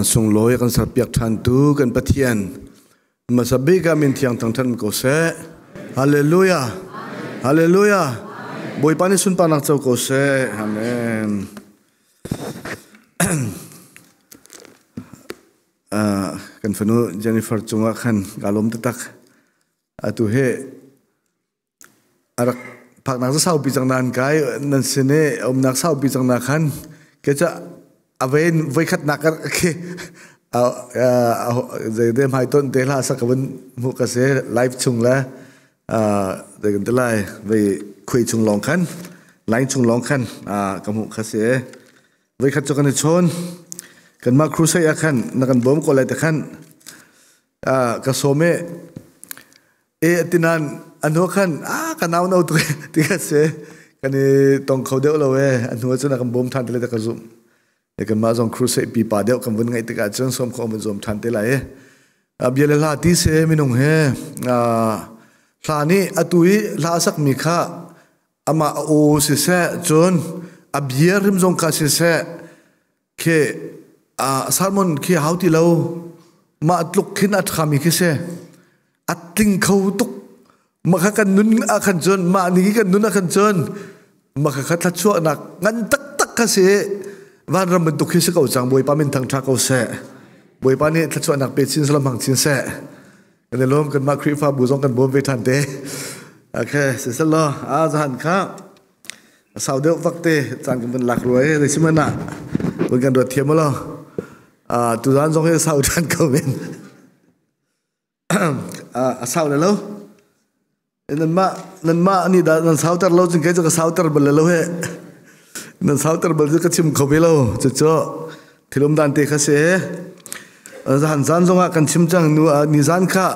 sunglawi kan serpiak ṭhantu kan Pathian hmasa bik ah min thiang thangṭhat ko seh. Hallelujah. Hallelujah. Bawipa nih sunparnak co ko seh. Amen. Kan fanu Jennifer cungah khan kaa lawm taktak. Atu hi A rak phaknak cu saupi cang nain kai nan sin i umnak saupi cang na khan ke cu a vein voikhatnak ka khi zei de hmai ton te hla sak ka vun hmuh ka si live chung le zei kan ti lai vei khui chung lawng khan line chung lawng khan ka hmuh kha si. Voikhat cu kan i chawn, kanmah crusade ah khan na kan bawm ko lai te khan ka sawm i e tinan an hua khan a ka nau no tu ti ka si. Kan i tong kho deuh lo e. An hnu cun a kan bawm than te lai ka zumh e. Kanmah zong crusade pi pa deuh kan vun ngaih tikah cun sawm kho mun zuam than te lai e. Bia le hla ti se minung he hla nih atu i hla sak mi kha amah a aw siseh, cun a bia hrim zong kha siseh khi sermon khi hau ti lo, mah tluk khin a ṭhami khi si, a tling kho tuk. Mah kha kan nun ah khan cun, mah ni kan nun ah khan cun, mah kha kha thluachuahnak ngan taktak kha si. Vanram bantuk khi si ko cang. Bawipa min thangṭha ko seh. Bawipa nih thluachuahnak pe chin salam hmang chin seh. Kan i lawm. Kanmah Khrihfabu zong kan bawm ve ṭhan te. Okay, siselaw a zahan kha sau deuh vak te caan kan vun lak ruai zei sihmanh ah vun kan ruat thiam lo. Tuzaan zong hi sau ṭhan ko men. A sau le lo. Nanmah nanmah nih dah nan sauter lo cun kei cu ka sauter bal lo he. Nan sauter bal cu ka chim kho ve lo. Cucu thilum dan te kha si. Zan zan zongah kan chim cang nu ni zan kha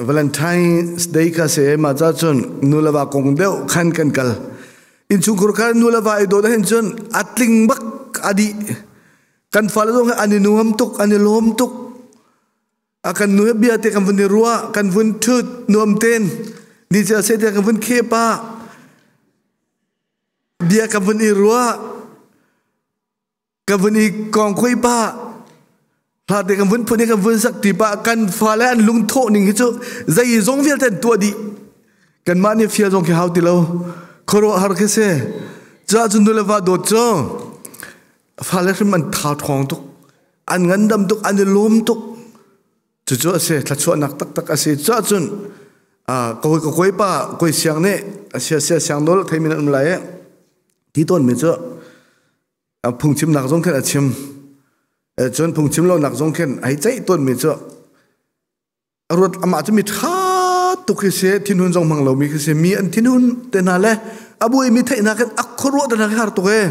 Valentine's Day kha si. Mah ca cun nu le va kong deuh khan kan kal. Innchungkhur kha nu le va i dawt ahhin cun a tling bak, a dih. Kan fale zong an i nuam tuk, an i lawm tuk. A kan nu he bia te kan vun i ruah, kan vun thut nuam ten ni cia se te kan vun khepa bia kan vun i ruah, kan vun i kong khoi pa hla te kan vun phun i kan vun sak ti pa. Kan fale an lungthawh ning hi cu zei zong vialte an tuah dih. Kanmah nih fial zong khi hau ti lo, khuaruah har khi si. Ca cun nu le va dawt cu fale hrim an tha ṭhawng tuk, an ngandam tuk, an i lawm tuk. Cucu a si, thluachuahnak taktak a si. Cuahcun ka kawi pa koi siang nih sia sia siang nawl theimi nan um lai i ti tawnmi cu phungchimnak zong khin a chim, cun phungchim lonak zong khin hei ceih tawnmi cu ruat. Amah cu mi ṭha tuk khi si, thinhun zong hmang lomi khi si. Mi an thinhun te hna le a buaimi theihnak in a khuaruah te hna khi har tuk e.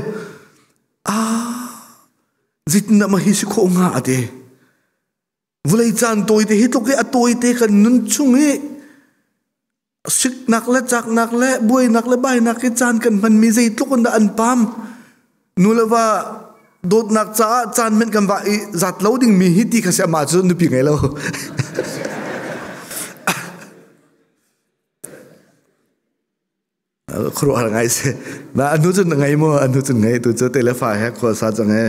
Ah, zeitindah mah hi si khawh hnga ati. Vawlei caan tawi te hi tluk i a tawi te kan nun chung i siknak le caknak le buainak le bainak i caan kan hmanmi zeitluk in dah an pam. Nu le va dawtnak caah caan hmanh kan va i zat lo dingmi hi ti kha si. Amah cu nupi ngei lo. Khuaruahhar ngai si. Na anu cun ngei maw? Anu cun ngei tu cu te le fa he khua sa cang e.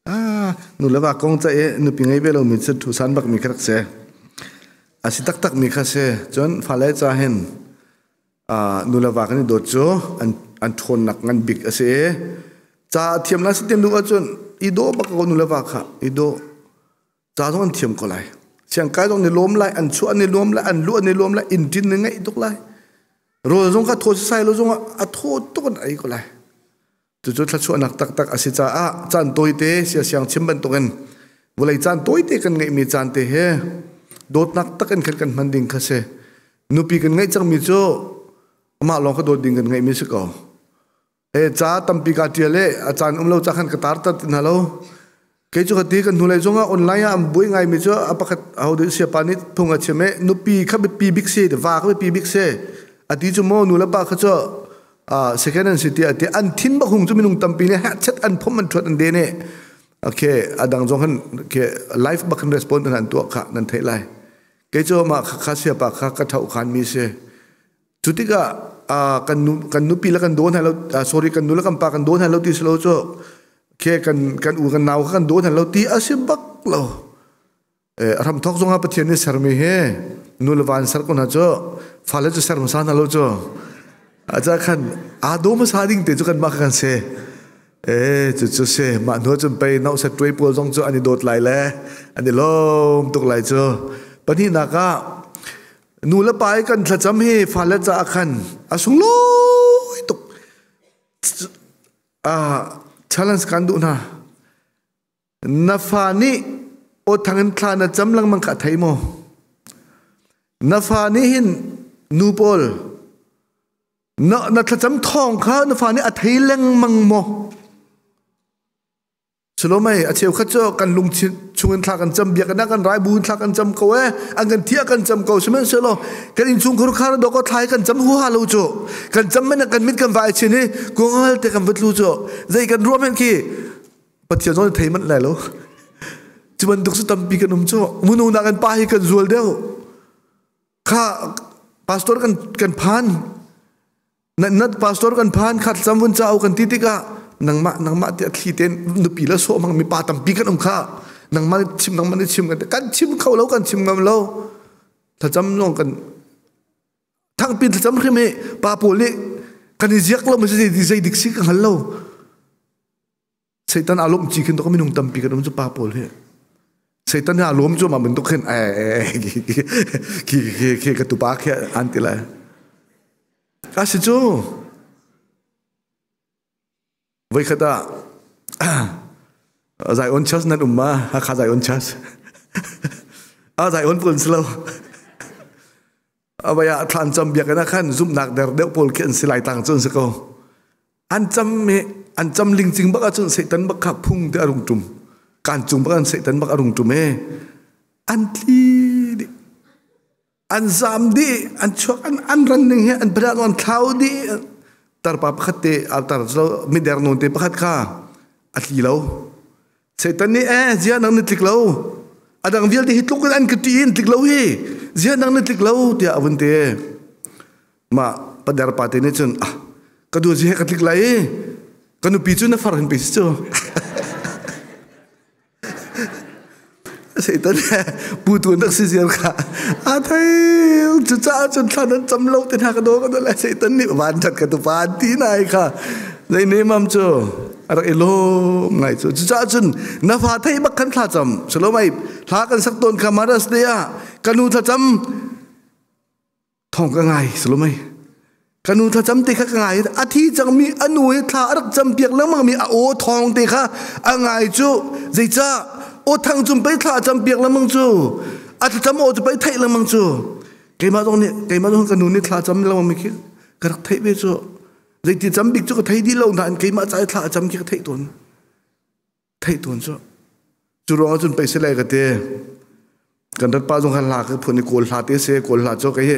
Ah, nu le va kong ca i nupi ngei ve lomi cu thusan bak mi kha rak si. A si taktak mi kha si. Cun fale ca hin nu le va kan i dawt cu an ṭhawnnak ngan bik a si i ca thiam la si tiam duh ahcun i daw bak ko nu le va kha i daw. Ca zong an thiam ko lai, siangkai zong ni lawm lai, an chuah ni lawm lai, an luh ni lawm lai, inn ṭin ni ngaih tuk lai, rawl zong kha thaw sai lo zong a thaw tuk in ei ko lai. Cucu thluachuahnak taktak a si caah caan tawite sia siang chim bantukin vawlei caan tawite kan ngeihmi caan te he dawtnak tak in khan kan hman ding kha si. Nupi kan ngeih cangmi cu amah lawng kha dawt ding kan ngeihmi si ko. E ca tampi ka ṭial e, a caan um lo ca khan ka tar tar ti hna lo. Kei cu ka ti, kan hnulei zongah online ah an buai ngaimi cu a pakhat aho dah siapa nih phung a chim e, nupi kha biapi bik si, va kha biapi bik si a ti cu maw, nu le pa kha cu second an si ti a ti. An thin bak hung cu minung tampi nih chet an phom, an ṭhuat, an den e. Okay, a dang zong khan okay, live bak kan respond an tuah kha nan theih lai. Kei cu mah kha siapa kha ka thau khan mi si. Cu tikah kan nu, kan nupi le kan daw hna lo, sorry, kan nu le kan pa kan daw hna lo ti si lo cu. Khe kan kan u kan nau kan daw hna lo ti a si bak lo. Ram thok zongah Pathian nih sermi hi nu le va an ser ko hna cu fale cu ser hmasa hna lo cu. Aca khan aa daw hmasa ding te cu kan mah kan si. E cu cu si mah hnu cun pei no set tuai pawl zong cu an i dawt lai le an i lawm tuk lai cu. Pahnihnak ah nu le pa i kan thlacam hi fale caah khan a sunglawi tuk. Challenge kan duh hna. Na fa nih aw thang in thla na cam lengmang kha a thei maw? Na fa nih hin nu pawl na, na thlacam thawng kha na fa nih a thei lengmang maw? Salomei a cheukhat cu kan lungthin chungin thla kan cam biakinn ah kan rai bu in thla kan cam ko e an kan thiah kan cam ko sihmanhsehlaw kan innchungkhar khar dawk thlai kan cam huha lo cu kan cam men kan mit kan vai chin i kungal te kan va tlu cu zei kan ruah men khi Pathian zong thei manh lai lo cu bantuk cu tampi kan um cu munu nak kan pa hi kan zual deuh kha pastor kan kan phan na na pastor kan phan khat cam vun chau kan ti tikah nangmah nangmah ti thli ten nupi la so mang mi pa tampi kan um kha nangmah chim nangmah ni chim kan chim kho lo kan chim ngam lo thlacam long kan thangpi thlacam hrim hi pa pawl nih kan i ziak lo ma si zei dik si ka hngal lo Satan aa lawmh ci khin to minung tampi kan um cu pa pawl hi. Satan aa lawm cu ma bantuk khin eh ki ki ki ka tupa khi an ti lai. Ka si cu voi khat ah Zion Church nan um ma Hakha Zion Church a Zion pun si lo Avaya thlan cam biakinn ah khan zumhnak der deuh pawl khi an si lai tang cun si ko. An cam i an cam lingcing bak ahcun Satan bak kha phung te a rung ṭum. Kan cung bak an Satan bak a rung ṭum i an tli dih. An zam dih, an chuak, an, an ran ning hi an padah an thlau dih. Tarpa pakhat te, tar mider nawn te pakhat kha a tli lo. Satan nih eh zia nang na tlik lo a dang vialte hi tluk in an ka ṭih in tlik lo hi zia nang na tlik lo tiah a vun ti mah pader pa te nih cun ah ka du zi he ka tlik lai i ka nupi cu na far hin pe si cu Satan pu tu nak si ziar kha a thei cucaah cun thla nan cam lo te hna ka do ka do le Satan nih van that ka tu pa ti nai kha zei ne mam cu a rak i lawm ngai cu cucaah cun na fa thei bak khan thla cam salomai thla kan sak tawn kha maras te ah ka nu thlacam thong ka ngai salomai ka nu thlacam te kha ka ngai a thi cangmi a nu hi thla a rak cam piak lengmang mi a aw thawng te kha a ngai cu zeicah aw thang cum pei thla cam piak lengmang cu a thlacam aw cu pei theih lengmang cu keimah zong nih keimah zong ka nu nih thla cam lengmang mi khi ka rak theih ve cu zeiti cam bik cu ka thei dih lo nain keimah ca i thla a cam khi ka theih tawn theih tawn cu cu ruangah cun pei si lai ka ti kan rat pa zong khan hla ka phun i kawl hla te se kawl hla cu kei hi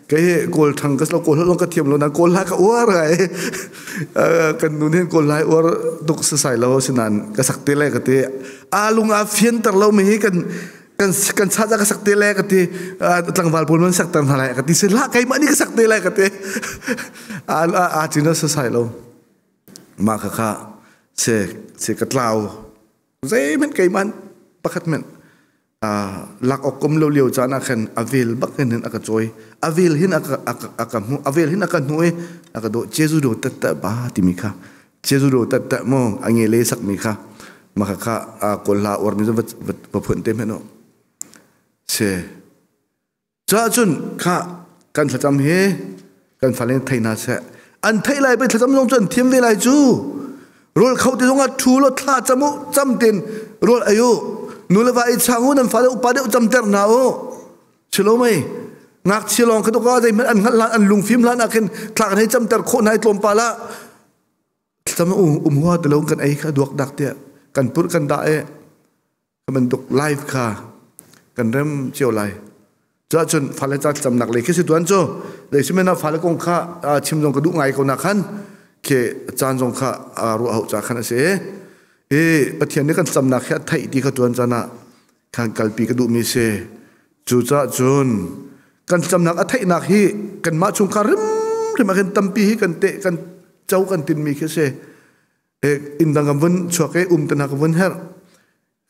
kei hi kawl thang ka lo kawl hla zong ka thiam lo na kawl hla ka uar ngai kan nun hin kawl hla uar tuk sasai lo sinan ka sak te le ka ti a lung a fianter lo mi hi kan kan kan cha ka sak te le ka ti tlangval pawl man sak ter hna lai ka ti se la keimah nih ka sak te lai ka ti a a chin sa sai lo mah kha kha se se ka tlau zeihmanh keimah pakhat men lak ok kom lo lio caan ah khan a vel bak hin a ka cawi a vel hin a ka a ka hmu a vel hin a ka hnu i a ka do Jesu do tat ba timi kha Jesu do tat mo a nge le sak mi kha ma kha kha kawl hla uar mi va va phun te men se cha cun kha kan thlacam hi kan fale thei hna seh an theih lai pe thlacam zong cu an thiam ve lai cu rawl kho te zong ah thu lo thla cam u cam ten rawl ei u nu le va i chang u nan fale upa deuh cam ter hna u chilo mei ngakchia lawng kha to ka zeihmanh an hngalh hlan an lungfim hlan ah khin thla kan hei camter khawh hna i tlawmpal ah thlacam um hua ti lo kan ei kha duak dak tiah kan purh kan dah e kan bantuk live kha kan rem cio lai cuah cun fale ca thlacamnak lei khi si tuan cu zei sihmanh ah fale kong kha chim zong ka duh ngai ko na khan khi caan zong kha ruah hau ca khan a si i Pathian nih kan thlacamnak hi a theih ti kha tuan caan ah khan kalpi ka duhmi si. Cucaah cun kan thlacamnak a theihnak hi kanmah chungkhar rimrim ah khin tampi hi kan teh kan co kan tinmi khi si. E inn dang kan vun chuak i um te hna ka vun herh.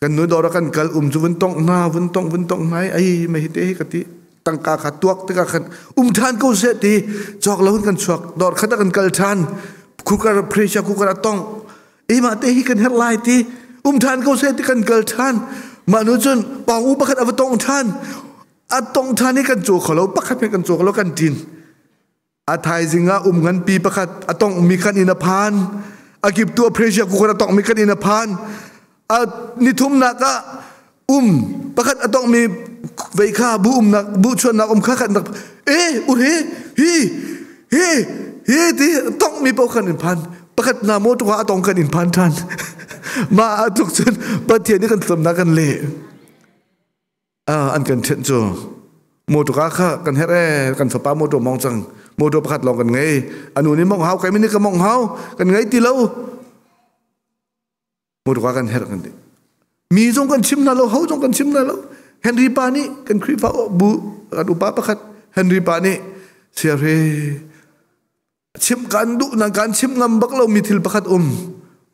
Kan nu dawr ah kan kal um cu vun tongh hna vun tongh vun tongh hna i ai mei hi te hi ka ti tangka kha tuak tikah khan um ṭhan ko seh ti cawk lo in kan chuak dawr khat ah kan kal ṭhan cooker pressure cooker a tongh i mah te hi kan herh lai ti um ṭhan ko seh ti kan kal ṭhan mah nu cun pawng u pakhat a va tongh ṭhan a tongh ṭhan i kan caw kho lo pakhat hmeh kan caw kho lo kan ṭin. A thaizing ah um nganpi pakhat a tonghmi khan inn a phan. A kiptu a pressure cooker a tonghmi khan inn a phan. A nithumnak ah um pakhat a tonghmi vei kha bu umnak bu chuannak um kha khan rak e ur he hi hi hi ti tonghmi paoh khan in phan. Pakhat na motor a tong kan in phan ṭhan. Mah a tuk cun Pathian nih kan thlacamnak kan leh. An kan ṭhenh cu motor kha kan herh ee kan fapa motor mong cang motor pakhat lawng kan ngei anu nih mong hau kai nih ka mong hau kan ngei ti lo motor kan herh kan ti mi zong kan chim na lo ho zong kan chim na lo Henry pa nih kan Khrihfa bu kan upa pakhat Henry pa nih siare chim kan duh nan kan chim ngam bak lo mi thil pakhat um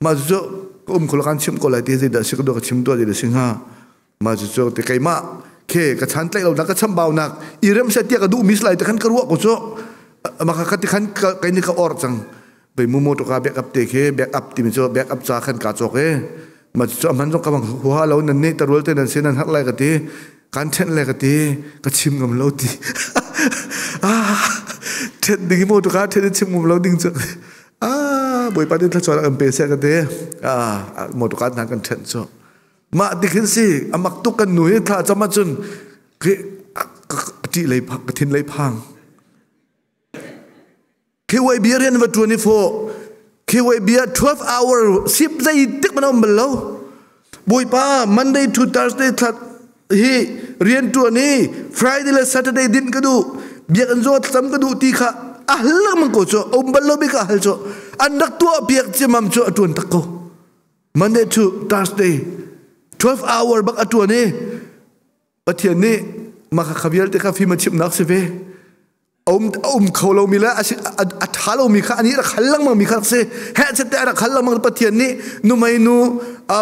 mah cu ka um kholo kan chim ko lai ti zeidah si ka duh ka chim tuah zeidah si hnga mah cu cu ti keimah khe ka chan tlaih lo nak ka chambau nak i rem se tia ka duh mi lai te khan ka ruah ko cu maka ka ti khan kai ni ka or cang bei mu motor ka back up te khe back up ti mi cu back up cha khan ka chok e ma cu man zong ka bang huha lo nan ni tarul te nan se nan hak lai ka ti kan ṭhenh le ka ti ka chim ngam lo ti ah ṭhenh ding hi maw tuka ṭhenh in chim ngam lo ding cu ah bawipa nih thluachuah kan pe seh ka ti ah maw tuka hna kan ṭhenh cu mah ti khin si amak tuk kan nu hi thla cam ahcun khi ka ṭih lei ka thin lei phang KYB rian va ṭuan i fawh KYB ah 12 hour sip zei tik man um bal lo Bawipa Monday to Thursday thla hi rian ṭuan i Friday le Saturday din ka duh biakinn zawt tam ka duh ti kha a hal lengmang ko cu um bal lo bik a hal cu an rak tuah piak ciamam cu a ṭuan tak ko Monday to Thursday 12 hour bak a ṭuan i Pathian nih mah kha vialte kha fim a chimhnak si ve a um kho lomi le a ṭha lomi kha anih rak hal lengmang mi kha rak si heh te a rak hal lengmang Pathian nih numei nu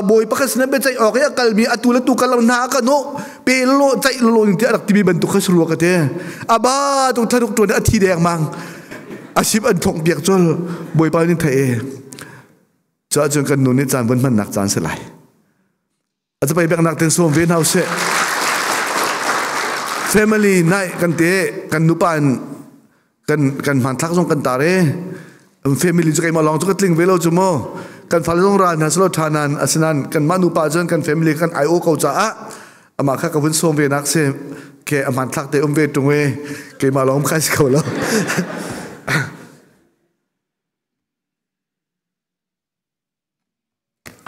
bawi pakhat sinah biaceih awk i a kalmi atu le tu kal lo hna ka no pe lo ceih lo ti a rak timi bantuk kha si rua ka te aba tu thlaruk ṭuan a thi deng mang a sip an thong piak col bawipa nih thei e cu ahcun kan nu nih caan vun hmannak caan si lai A capai biaknak ten sawm ve hna usih. Family night kan te kan nupa in kan kan hmanthlak zong kan tar i family cu keimah lawng cu ka tling ve lo cu mu kan fale zong ral hna selo tha nan asinan kan mah nupa cun kan family kan ai o ko caah amah kha ka vun sawm ve nak si ke a hmanthlak te um ve tung i keimah lawng kai si kho lo.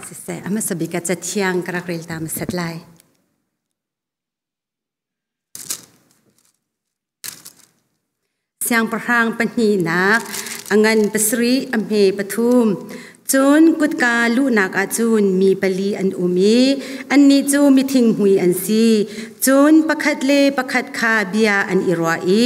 Siseh, a hmasa bik ah cathiang ka rak rel ta hmasat lai. Siangpahrang pahnihnak a ngan pasarih a hme pathum. Cun kutka luhnak ah cun mi pali an um i annih cu mithinghmui an si. Cun pakhat le pakhat kha bia an i ruah i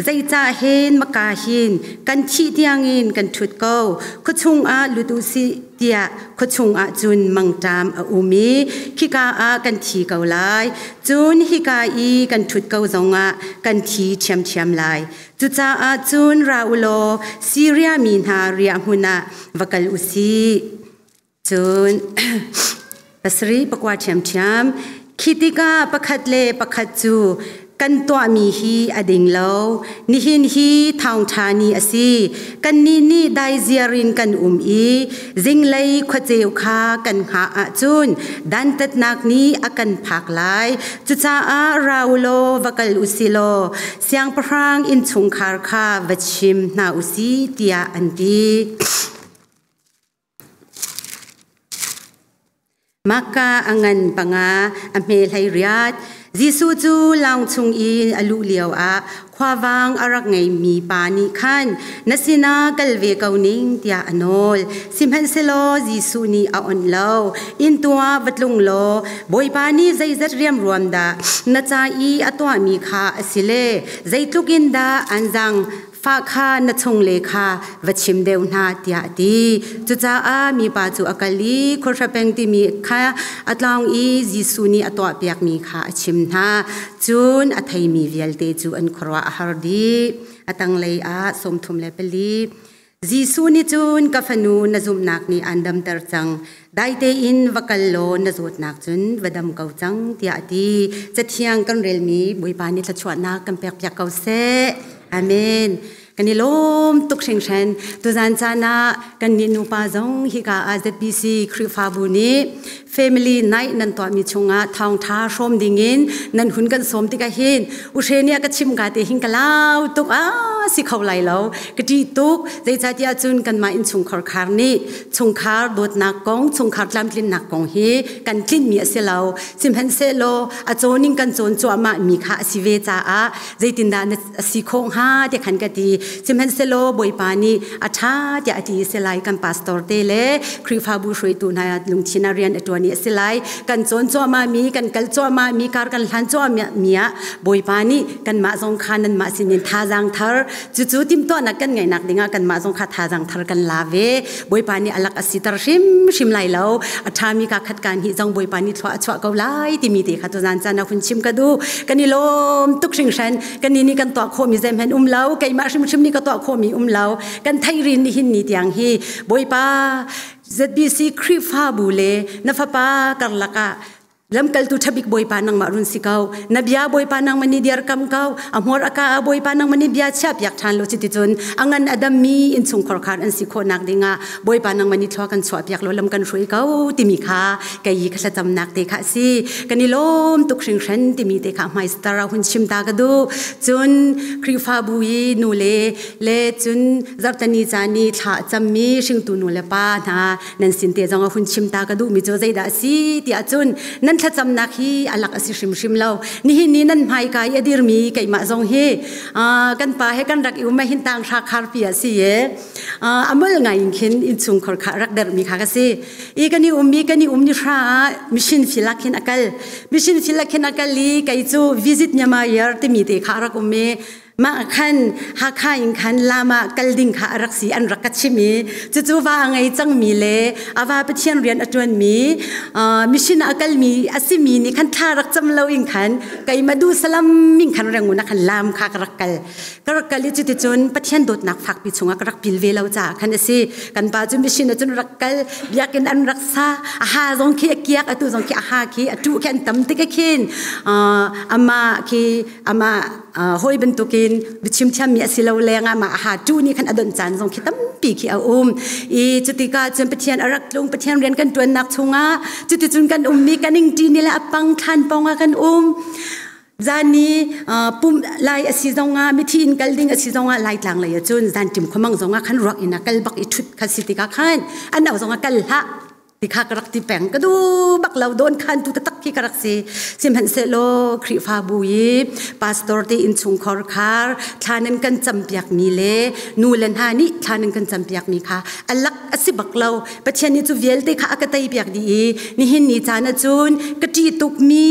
zeicah hen maka hin kan thih tiangin kan ṭhut ko khuachung ah lut u sih tiah khuachung ah cun mangṭam a um i khika ah kan thi ko lai. Cun hika i kan ṭhut ko zongah kan thi ṭhiamṭhiam lai. Cucaah cun ra u law Siria mi hna riahhmun ah va kal u sih. Cun pasarih pakua ṭhiamṭhiam khi tikah pakhat le pakhat cu kan tuahmi hi a ding lo. Nihin hi thawngṭha ni a si. Kannih nih daiziar in kan um i zinglei khuaceu kha kan hngah ahcun dantatnak nih a kan phak lai. Cucaah ra u law va kal u si law siangpahrang innchungkhar kha va chim hna u si tiah an ti. Mahka a ngan panga a hme hlei riat. Jesuh cu lawng chung i a luh lioah khuavang a rak ngeimi pa nih khan na sinah kal ve ko ning tiah a nawl. Sihmanhsehlaw Jesuh nih a onh lo. Inn tu ah va tlung law Bawipa nih zeizat riamruam dah na ca i a tuahmi kha a si le zeitluk in dah an zang Fa kha na chungle kha va chim deuh hna tiah a ti. Cucaah mipa cu a kal i khuahra peng timi kha a tlawng i Jesuh nih a tuahpiakmi kha a chim hna. Cun a theimi vialte cu an khuaruah a har dih. A tanglei ah 34. Jesuh nih cun ka fanu na zumhnak nih aan damter cang. Dai tein va kal law na zawtnak cun va dam ko cang tiah a ti. Cathiang kan relmi Bawipa nih thluachuahnak kan pekpiak ko seh. Amen. Kan i lawm tuk hringhran. Tuzan caan ah kan nih nupa zong hika ah ZBC Khrihfabu nih family night nan tuahmi chungah thawngtha hrawm dingin nan hun kan sawm tikah hin uhre nih a ka chim ka te hin ka lau tuk a si kho lai lo ka ṭih tuk. Zeicahtiah cun kanmah innchungkhar khar nih chungkhar dawtnak kong, chungkhar tlamtlinnak kong hi kan tlinmi a si lo. Sihmanhsehlaw a cawning kan cawn cuahmah mi kha a si ve caah zeitindah na a si khawh hnga ti khan ka ti. Sihmanhsehlaw Bawipa nih a ṭha tiah a ti a si lai. Kan pastor te le Khrihfabu hruaitu hna lungthin ah rian a ṭuan i a si lai. Kan cawn cuahmah mi, kan kal cuahmah mi, kar kan hlan cuahmah mi ah Bawipa nih kanmah zong kha nanmah sinin thazaang thar cucu timhtuahnak kan ngeihnak dingah kanmah zong kha thazaang thar kan la ve. Bawipa nih a lak a siter hrimhrim lai lo. A ṭhami ka khat kaan hi zong Bawipa nih thlua a chuah ko lai timi te kha tuzan caan ah hun chim ka duh. Kan i lawm tuk hringhran. Kan nih kan tuah khawhmi zeihmanh um lo. Keimah hrimhrim nih ka tuah khawhmi um lo. Kan theih rin nihin ni tiang hi Bawipa ZBC Khrihfabu le na fapa karlak ah lamkaltu ṭhabik Bawipa nangmah run si ko. Na bia Bawipa nangmah nih dirkam ko. A hmur a ka ah Bawipa nangmah nih bia chiah piak ṭhan lo. Cuticun a ngan a dammi innchungkhar khan an si khawhnak dingah Bawipa nangmah nih thlua kan chuah piak law lam kan hruai ko timi kha kei i ka thlacamnak te kha a si. Kan i lawm tuk hringhran timi te kha hmaistar ah hun chim ta ka duh. Cun Khrihfabu i nu le le cun zarhteni caan i thla a cammi hringtu nu le pa hna nan sin te zong a hun chim ta ka duhmi cu zeidah a si tiah cun nan thlacamnak hi a lak a si hrimhrim lo. Nihin ni nan hmaika i a dirmi keimah zong hi kan pa he kan rak i um hin tang hra kharpi a si e a mol ngai in khin innchungkhar kha rak dermi kha ka si i kan i ummi kan i um ni hra ah mission filak hin a kal mission filak hin a kal i kei cu visit Myanmar year timi te kha rak um i mah khan Hakha in khan lama kal ding kha a rak si an rak ka chim i cucu va a ngei cangmi le a va Pathian rian a ṭuanmi mission a kalmi a simi nih khan thla rak cam lo in khan keimah duh salam min khan rangun ah khan lam kha ka rak kal ka rak kal i cuticun Pathian dawtnak fakpi chungah ka rak pil ve lo caah khan a si. Kan pa cu mission ah cun rak kal biakinn an rak sa a ha zong khi a kiak atu zong khi a ha khi a ṭuh khi an tam tik khin amah khi amah hawi bantukin biachim thiammi a si lo lengah mah ha tu nih khan a don caan zong khi tampi khi a um i cutikah cun Pathian a rak tlung. Pathian rian kan ṭuannak chungah cuticun kan ummi kan ingṭi ni le a pang thlan pong ah kan um. Zan ni pum lai a si zongah mithi in kal ding a si zongah Laitlang lei ah cun zan ṭim khuamang zongah khan ruak in a kal bak i ṭhut kha si tikah khan an au zongah kal hlah ti kha ka rak ti peng. Ka duh bak lo don khan tu taktak khi ka rak si. Sihmanhsehlaw Khrihfabu i pastor te innchungkhar khar thla nan kan campiak mi le nu le hna nih thla nan kan campiak mi kha a lak a si bak lo. Pathian nih cu vialte kha a ka tei piak dih i nihin ni caan ah cun ka ṭih tuk mi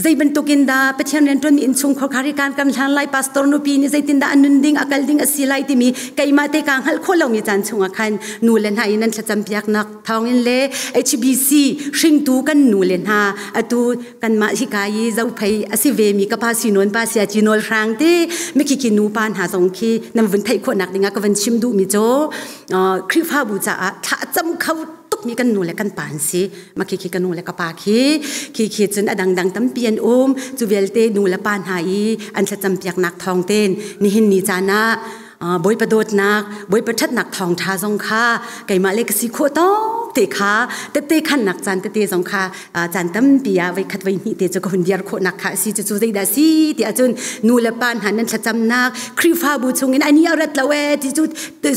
zei bantukin dah Pathian rianṭuanmi innchungkhar kha kan kan hlan lai, pastor nupi nih zeitindah a nun ding a kal ding a si lai timi keimah te kaa hngalh khawh lomi caan chungah khan nu le hna in nan thlacam piaknak thawngin le HBC hringtu kan nu le hna atu kanmah hika i zophei a si ve mi ka pa sinawn pa sia ci nawl hrang te mikhi nu pa hna zong khi nan vun theih khawhnak dingah ka van chim duhmi cu Khrihfabu caah thla cam kho tukmi kan nu le kan pa an si. Ma khi khi ka nu le ka pa khi khi khi cun a dangdang tampi an um. Cu vialte nu le pa hna i an thlacam piaknak thawng ten nihin ni caan ah Bawipa dawtnak, Bawipa ṭhatnak thawngṭha zong kha keimah le ka si khawh tawk te kha tette khannak caan tete zong kha caan tampi ah voi khat voi hnih te cu ka hun diar khawhnak kha a si. Cucu zeidah a si ti ahcun nu le pa hna nan thlacamnak, Khrihfabu chungin ani a rat lo e ti cu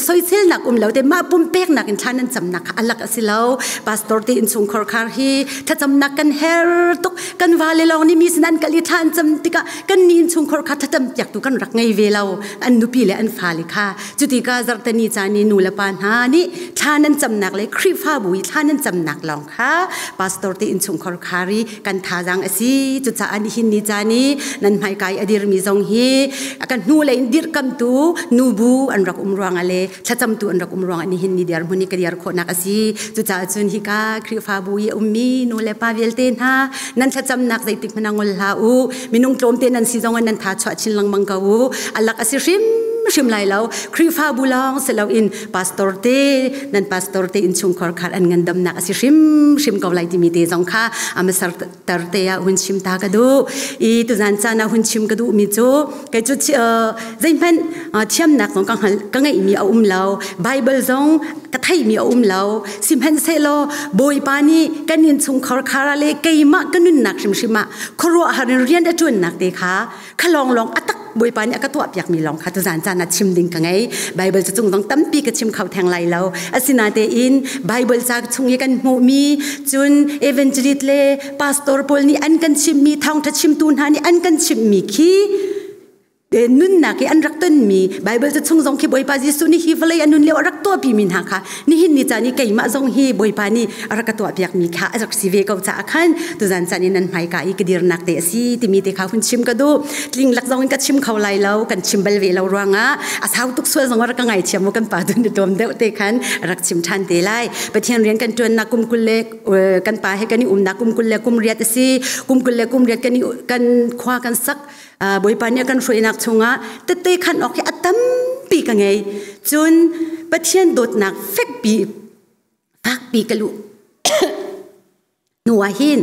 soiselnak um lo te mah pumpeknak in thla nan camnak kha alak a si lo. Pastor te innchungkhar khar hi thlacamnak kan her tuk. Kan vale lawng nih mi sin an kal i thla an cam tikah kan ni innchungkhar kha thlacam piaktu kan rak ngei ve lo, an nupi le an fale kha. Cutika zarhteni caan i nu le pa hna nih thla nan camnak le Khrihfabu Khrihfabu i thla nan camnak lawng kha pastor te innchungkhar khari kan thazaang a si. Cucaah nihin ni caan i nan hmaikai a dirmi zong hi kan hnu lei in dirhkamtu nubu an rak um ruangah le thlacamtu an rak um ruangah nihin ni diar hmun i ka diar khawhnak a si. Cucaah cun hika Khrihfabu i a ummi nu le pa vialte hna nan thlacamnak zeitik hmanh ah ngol hlah u. Minung tlawmte nan si zong ah nan tha chuah chin lengmang ko u. Alak a si hrim hrim lai lo. Khrihfabu lawng si loin pastor te nan pastor te innchungkhar khar an ngandamnak a si hrim hrim ko lai timi te zong kha amasar tar te ah hun chim ta ka duh. I tuzan caan ah hun chim ka duh mi cu kei cu zeihmanh thiamnak zong ka hngal ka ngeihmi a um lo. Bible zong ka theihmi a um lo. Sihmanhsehlaw Bawipa nih kan innchungkhar khar ah le keimah ka nunnak hrimhrim ah khuaruahhar in rian a ṭuannak te kha kha lawnglawng a tak Bawipa nih a ka tuahpiakmi lawng kha tuzan caan ah chim ding ka ngei. Bible cu cung zong tampi ka chim kho theng lai lo. Asinatein Bible ca chung i kan hmuhmi cun evangelist le pastor pawl nih an kan chimhmi thawngṭha chimtu hna nih an kan chimhmi khi nunnak i an rak tonmi Bible ca chung zong khi Bawipa Jesuh nih hi vawlei a nun lio a rak tuahpi mi hna kha nihin ni caan i keimah zong hi Bawipa nih a rak ka tuahpiak mi kha a rak si ve ko caah khan tuzan caan in nan hmaika i ka dirnak te a si timi te kha hun chim ka duh. Tling lak zong in ka chim kho lai lo, kan chim bal ve lo ruangah a sau tuk sual zong rak ka ngaithiam mu. Kan pa tu ni tlawm deuh te khan rak chim ṭhan te lai. Pathian rian kan ṭuannak kum 20 le kan pa he kan i umnak kum 28 a si. Kum 28 kan i kan khua kan sak. Bawipa nih a kan hruainak chungah tette khan awk hi a tampi ka ngei. Cun Pathian dawtnak fekpi fakpi ka luh hnu ah hin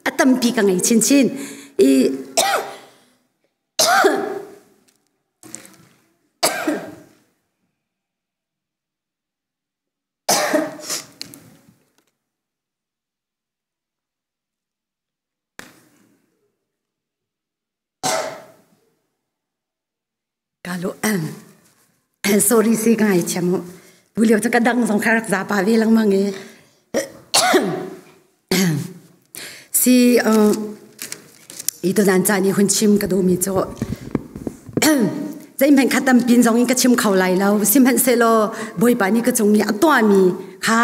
a tampi ka ngei chinchin i Sorry si ka ngaithiam mu. Tu lio cu ka dang zong kha rak za pa ve lengmang i. Si i tuzan caan i hun chim ka duhmi cu zeihmanh kha tampin zong in ka chim kho lai lo. Sihmanhsehlaw Bawipa nih ka cung i a tuahmi kha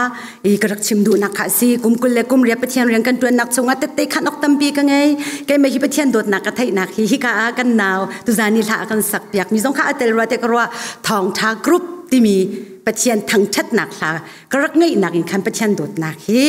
i ka rak chim duhnak kha a si. Kum 20 le kum riat Pathian rian kan ṭuannak chungah tette khan ok tampi ka ngei. Keimah hi Pathian dawtnak ka theihnak hi hika ah kan nau tuzan i hla a kan sak piak mi zong kha a tel rua te ka ruah. Thawngṭha group timi Pathian thangṭhatnak hla ka rak ngeihnak in khan Pathian dawtnak hi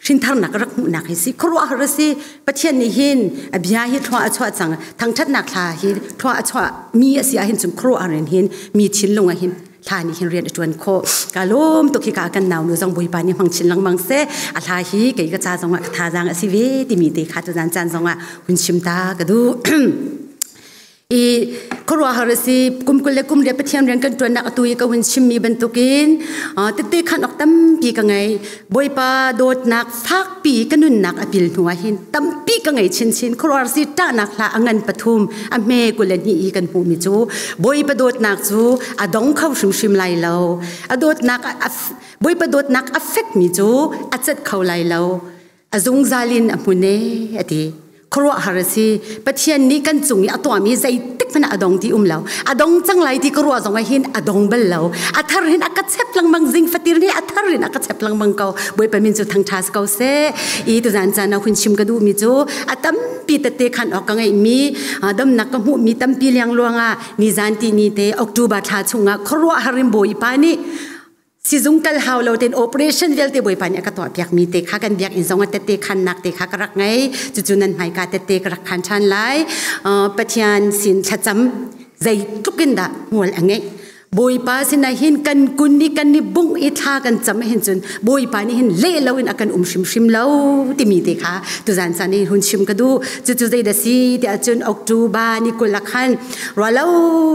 hrintharnak ka rak hmuhnak hi si. Khuaruahhar a si. Pathian nih hin a bia hi thlua a chuah cang. Thangṭhatnak thla hi thlua a chuah mi a si ahhin cun khuaruahhar in hin mi thinlung ah hin thla nih hin rian a ṭuan khawh. Ka lawm tuk. Hi ka kan nau nu zong Bawipa nih hmang chin lengmang seh. A hla hi kei ka ca zongah ka thazaang a si ve timi te kha tuzan caan zongah hun chim ta ka duh. I khuaruahhar a si. Kum 20 le kum riat Pathian rian kan ṭuannak atu i ka hun chimmi bantukin tette khan awk tampi ka ngei. Bawipa dawtnak fakpi ka nunnak a pil hnu ah hin tampi ka ngei chinchin. Khuaruahhar si. Ṭahnak hla a ngan pathum a hme 22 i kan hmuhmi cu Bawipa dawtnak cu a dong kho hrimhrim lai lo. A dawtnak Bawipa dawtnak a fekmi cu a cat kho lai lo, a zungzal in a hmun e a ti. Khuaruahhar a si. Pathian nih kan cung i a tuahmi zeitik hmanh ah a dong ti um lo. A dong cang lai ti ka ruah zong ah hin a dong bal lo. A thar hin a ka chep lengmang. Zing fatir nih a thar in a ka chep lengmang ko. Bawipa min cu thangṭha si ko seh. I tuzan caan ah hun chim ka duhmi cu a tampi tette khan awk ka ngeihmi, damnak ka hmuhmi tampi liangluang ah nizan ti ni te October thla chungah khuaruahhar in Bawipa nih sizung kal hau lo tein operation vialte Bawipa nih a ka tuahpiak mi te kha kan biakinn zong ah tette khannak te kha ka rak ngei. Cucu nan hmaika tette ka rak khan ṭhan lai. Pathian sin thlacam zeitluk in dah hmual a ngeih. Bawipa sinah hin kan kun i kan i bungh i thla kan cam hin cun Bawipa nih hin leh loin a kan um hrimhrim lo timi te kha tuzan caan i hun chim ka duh. Cucu zeidah si tiah cun October ni 20 ah khan ruahlo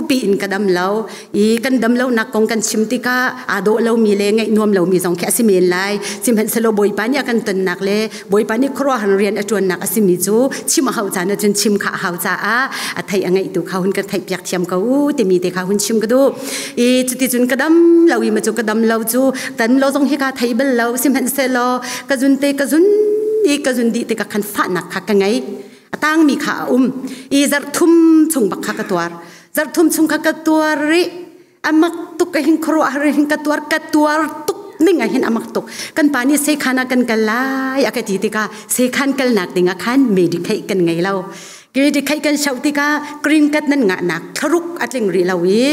piin ka dam lo i kan dam lonak kong kan chim tikah aa dawh lomi le ngaih nuam lomi zong khi a si men lai. Sihmanhsehlaw Bawipa nih a kan tonnak le Bawipa nih khuaruahhar rian a ṭuannak a simi cu chim a hauh caan ahcun chim kha a hau caah a theih a ngaihtu kha hun kan theihpiak thiam ko u timi te kha hun chim ka duh. I cuticun ka dam lo i ma cu ka dam lo cu tan lo zong hi ka thei bal lo. Sihmanhsehlaw ka zun te ka zun i ka zun dih tikah khan fahnak kha ka ngei. A tangmi kha a um i zarh thum chung bak kha ka tuar. Zarh thum chung kha ka tuar i amak tuk ka hin khuaruahhar hin ka tuar, ka tuar tuk. ning ah hin amak tuk. Kan pa nih sekhan ah kan kal lai a ka ti tikah sekhan kalnak ding ah khan Medicaid kan ngei lo. Medicaid kan shoh tikah green card nan ngahnak thlaruk a tling rih lo i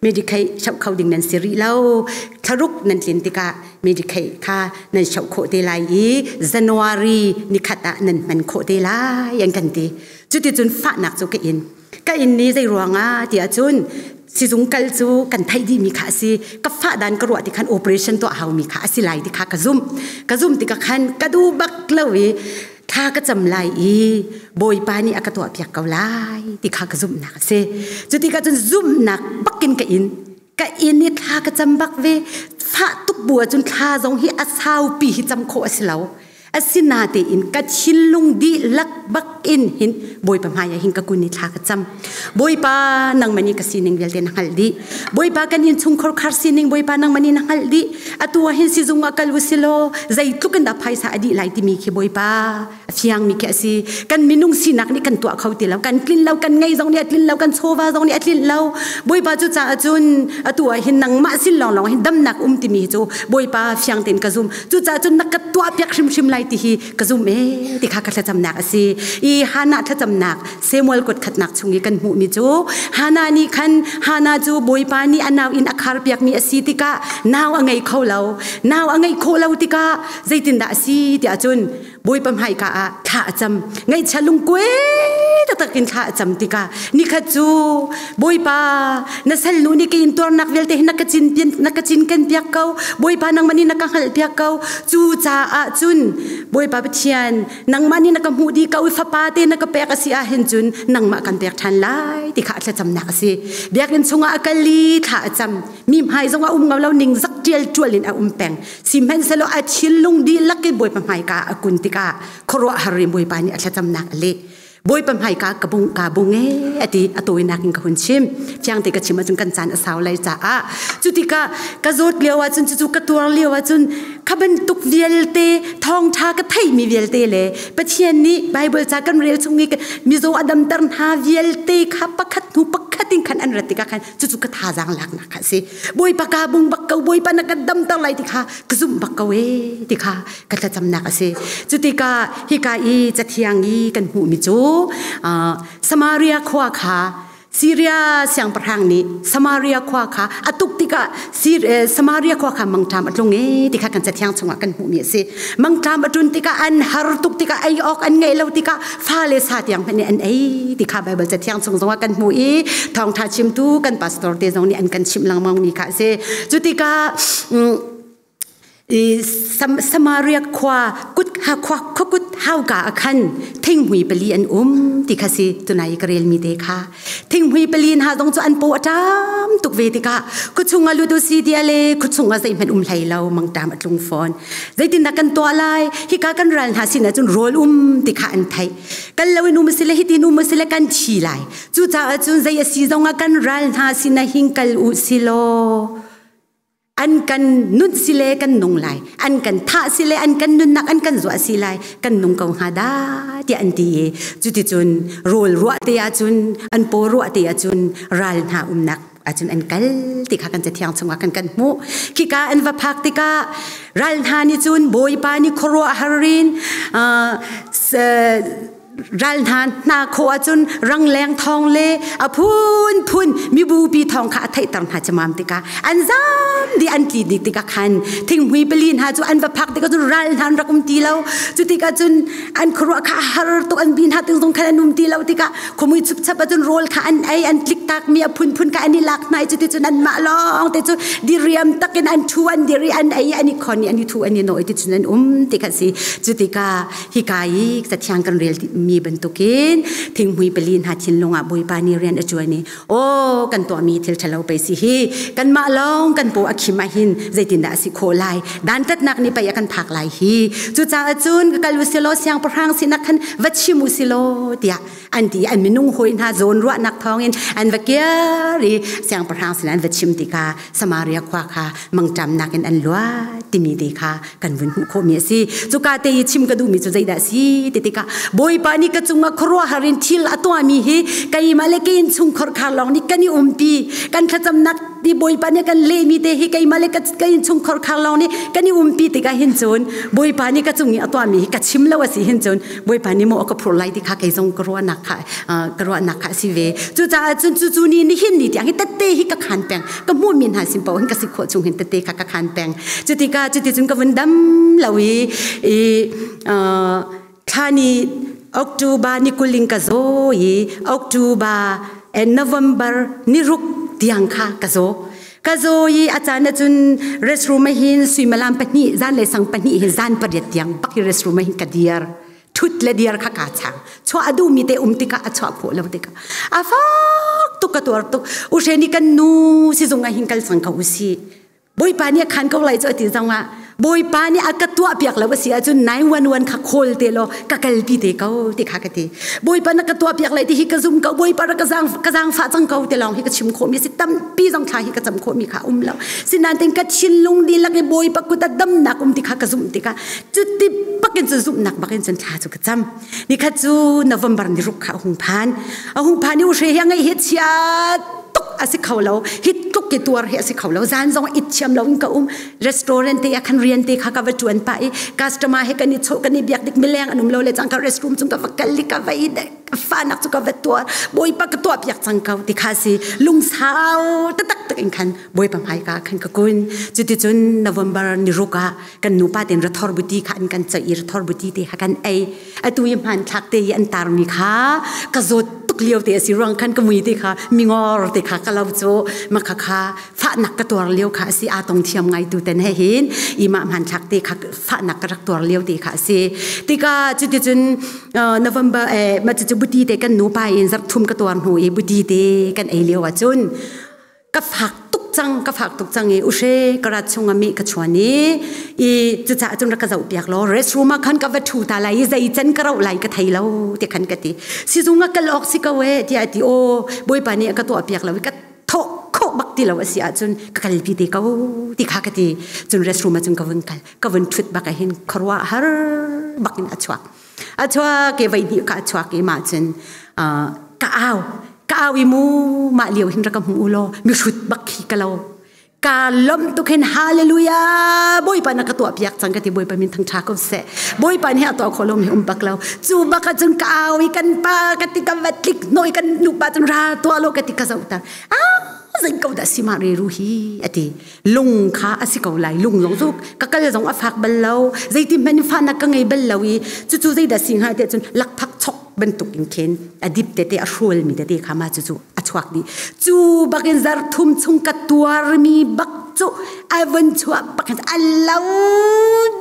Medicaid shoh kho ding nan si rih lo. Thlaruk nan tlin tikah Medicaid kha nan shoh khawh te lai i January nikhat ah nan hman khawh te lai an kan ti. Cuticun fahnak cu ka in. Ka inn ni zei ruangah ti ahcun sizung kal cu kan theih dihmi kha a si. Ka fah dan ka ruah ti khan operation tuah haumi kha a si lai ti kha ka zumh. Ka zumh tikah khan ka duh bak lo i thla ka cam lai i Bawipa nih a ka tuahpiak ko lai ti kha ka zumhnak a si. Cutikah cun zumhnak bakin ka in. Ka inn i thla ka cam bak ve. Fah tuk bu ahcun thla zong hi a saupi hi cam khawh a si lo. Asinatein ka thinlung dihlak bak in hin Bawipa hmai ah hin ka kun i thla ka cam. Bawipa nangmah nih ka sining vialte na hngalh dih. Bawipa kan innchungkhar khar sining Bawipa nangmah nih na hngalh dih. Atu ah hin sizung ah kal u silaw zeitluk in dah phaisa a dih lai timi khi Bawipa a fiangmi khi a si. Kan minung sinak nih kan tuah kho ti lo. Kan tlin lo, kan ngei zong nih a tlin lo, kan chawva zong nih a tlin lo. Bawipa cu caah cun atu ah hin nangmah sin lawnglawng hin damnak um timi cu Bawipa fiang tein ka zum. Cucaah cun na ka tuahpiak hrimhrim lai ti hi ka zum ee ti kha ka thlacamnak a si. I Hannah thlacamnak Samuel kut khatnak chung i kan hmuhmi cu Hannah nih khan Hannah cu Bawipa nih a nau in a kharpiakmi a si tikah nau a ngei kho lo. Nau a ngeih khawh lo tikah zeitindah a si tiah cun Bawipa hmaika ah thla a cam. Ngaihchia lungkuai taktak in thla a cam tikah nikhat cu Bawipa na salnu nih ka intuarnak vialte hi na ka cin na ka cinken piak ko. Bawipa nangmah nih na ka hngalh piak ko. Cu caah cun Bawipa Pathian nangmah nih na ka hmuh dih ko i fapa te na ka pek a si ahhin cun nangmah kan pek ṭhan lai ti kha a thlacamnak a si. Biakinn chungah a kal i thla a cam. Mi hmai zong a um ngau lo ning zak ṭial ṭual in a um peng. Sihmanhsehlaw a thinlung dihlak in Bawipa hmaika a kun tikah khuaruahhar in Bawipa nih a thlacamnak a leh. Bawipa hmaika ka bung ka bung e a ti a tawinak in ka hun chim. Fiang te ka chim ahcun kan caan a sau lai caah cu tikah ka zawt lio ahcun cucu ka tuar lio ahcun kha bantuk vialte thawngṭha ka theihmi vialte le Pathian nih Bible ca kan rel chung i mizaw a damter hna vialte kha pakhat hnu pakhat in khan an rat tikah khan cucu ka thazaang laknak kha a si. Bawipa ka bung bak ko Bawipa na kan damter lai ti kha ka zumh bak ko e ti kha ka thlacamnak a si. Cu tikah hika i cathiang i kan hmuhmi cu Samaria khua kha Syria siangpahrang nih Samaria khua kha a tuk tikah Samaria khua kha mangṭam a tlung e ti kha kan cathiang chungah kan hmuhmi a si. Mangṭam a tlun tikah an har tuk tikah ei awk an ngeih lo tikah fale sa tiang hmanh nih an ei ti kha Baibal cathiang chung zongah kan hmuh i thawngṭha chimtu kan pastor te zong nih an kan chimh lengmang mi kha a si. Cu tikah Samaria khua kut ha khua khuakut hauka ah khan thinghmui pali an um ti kha si tunai ka relmi te kha thinghmui pali hna zong cu an paw a ṭam tuk ve tikah khuachung ah lut u si ti le khuachung ah zeihmanh um hlei lo mangṭam a tlung fawn zeitindah kan tuah lai hika kan ral hna sin ahcun rawl um ti kha an theih kan lo in um sile hitin um sile kan thi lai cucaah cun zei a si zongah kan ral hna sin ah hing kal u silaw an kan nun sile kan nung lai an kan thah sile an kan nunnak an kan zuah si lai kan nung ko hnga dah tiah an ti i cuticun rawl ruah te ahcun an paw ruah te ahcun ral hna umnak ahcun an kal ti kha kan cathiang chungah kan kan hmuh khika an va phak tikah ral hna nih cun bawipa nih khuaruahhar in ral hna hna khawh ahcun rangleng thawng le a phunphun mibupi thawng kha a theihter hna camam tikah an zam dih an tli dih tikah khan thinghmui pali hna cu an va phak tikah cun ral hna an rak um ti lo cu tikah cun an khuaruah kha a har tuk an bi hna ting zong khan an um ti lo tikah Khumui chupchap ahcun rawl kha an ei an tlik takmi a phunphun kha an i lak hna i cuticun anmah lawng te cu diriam takin an thu an dir i an ei an i khon i an i thu an i nawi ti cun an um ti kha si. Cu tikah hika i cathiang kan rel mi bantukin thinghmui pali hna thinlung ah Bawipa nih rian a ṭuan i aw kan tuahmi thil ṭhalo pei si hi kanmah lawng kan paw a khim ahhin zeitindah a si khawh lai dantatnak nih pei a kan phak lai hi cucaah cun ka kal u silaw siangpahrang sinah khan va chim u silaw tiah an ti an minung hawi hna zawn ruahnak thawngin an va kir i siangpahrang sin an va chim tikah Samaria khua kha mangṭamnak in an luat timi te kha kan vun hmuh khawhmi a si cuka te i chim ka duhmi cu zeidah a si ti tikah Bawipa nih ka cungah khuaruahhar in thil a tuahmi hi keimah le ka innchungkhar khar lawng nih kan i umpi kan thlacamnak. Ti Bawipa nih kan lehmi te hi keimah le ka innchungkhar khar lawng nih kan i umpi tikah hin cun Bawipa nih ka cung i a tuahmi hi ka chim lo a si hin cun Bawipa nih maw a ka phurh lai ti kha kei zong ka ruahnak kha ka ruahnak kha a si ve. Cucaah cun cucu ni nihin ni tiang hi tette hi ka khan peng. Ka hmuhmi hna sin paoh hin ka si khawh chung hin tette kha ka khan peng. Cutikah cuticun ka vun dam lo i i thla ni October ni kuling ka zaw i October and November ni ruk tiang kha ka zaw. Ka zaw i a caan ahcun restroom ah hin suimilam pahnih zan le sang pahnih hin zan pariat tiang bak hi restroom ah hin ka dir. Thut le dir kha kaa chang. Chuah a duhmi te um tikah a chuah khawh lo tikah a fak tuk ka tuar tuk. U hre ni kan nu sizung ah hin kal cang ko usih. Bawipa nih a khan ko lai cu a ti zong ah Bawipa nih a ka tuah piak lo a si ahcun 911 kha call te law ka kalpi te ko ti kha ka ti. Bawipa na ka tuah piak lai ti hi ka zum ko Bawipa ra ka zaang ka zaangfah cang ko te lawng hi ka chim khawhmi si tampi zong thla hi ka cam khawhmi kha um lo. Sinain ka thinlung dihlak i Bawipa kut a damnak um ti kha ka zumh tikah cuti bakin cu zumhnak bakin cun thla cu ka cam. Nikhat cu November ni ruk kha a hung phan. A hung phan i u hre hi a ngaih hi chia tuk a si kho lo. Hi tluk ki tuar hi a si kho lo. Zan zong it thiam lo in ka um. Restaurant te ah khan rian te kha ka va tuan pah i customer he kan i chawh kan i biak dik mileng an um lo le cang ka restroom cung ka va kal i ka va i fanak cu ka va tuar. Bawipa ka tuah piak cang ko ti kha si lungsau taktak tak in khan Bawipa hmai ka khan ka kun. Cuticun November ni ruk ah kan nupa ten rathor buti kha an kan ceih i rathor buti te kha kan ei atu i hmanthlak te i an tarmi kha ka zawt tuk lio te a si ruang khan ka mui te kha mingor te kha ka lo cu makha kha fahnak ka tuar lio kha a si aa tong thiam ngai tu ten he hin i mah hmanthlak te kha fahnak ka rak tuar lio te kha a si tika cuticun November eh ma cu buti te kan nupa in zarh thum ka tuar hnu i buti te kan ei lio ahcun ka fak tuk cang ka fak tuk cang i uhre ka rat chung ami ka chuan i i cucaah cun rak ka zoh piak law restroom ah khan ka va thu ta lai i zei can ka rauh lai ka thei lo ti khan ka ti sizung ah kal awk si ko e tiah ti aw bawipa nih a ka tuah piak lo i ka thawh khawh bak ti lo a si ahcun ka kalpi te ko ti kha ka ti cun restroom ah cun ka vun kal ka vun thut bak ah hin khuaruah har bak in a chuak a chuak i voi hnih ka a chuak i mah cun ka au ka au i mu mah lio hin rak ka hmu u law mihrut bak khi ka lo ka lom tuk hin hallelujah bawipa na ka tuah piak cang ka ti bawipa min thangtha ko seh bawipa nih a tuah kho lo mi um bak lo cu bak ah cun ka au i kan pa ka ti ka va tlik noi kan nupa cun ra tuah lo ka ti ka zoh ta ah zei ko dah si ma re ru hi ati lung kha a si ko lai lung zong cu ka kal zong a fak bal lo zeiti hmanh fahnak ka ngei bal lo i cucu zeidah si hnga tiah cun lakphak chok bantuk in khin a dip tete a hrual mi tete kha ma cucu a chuak dih cu bakin zar thum chung ka tuarmi bak cu a vun chuah bak hin a lo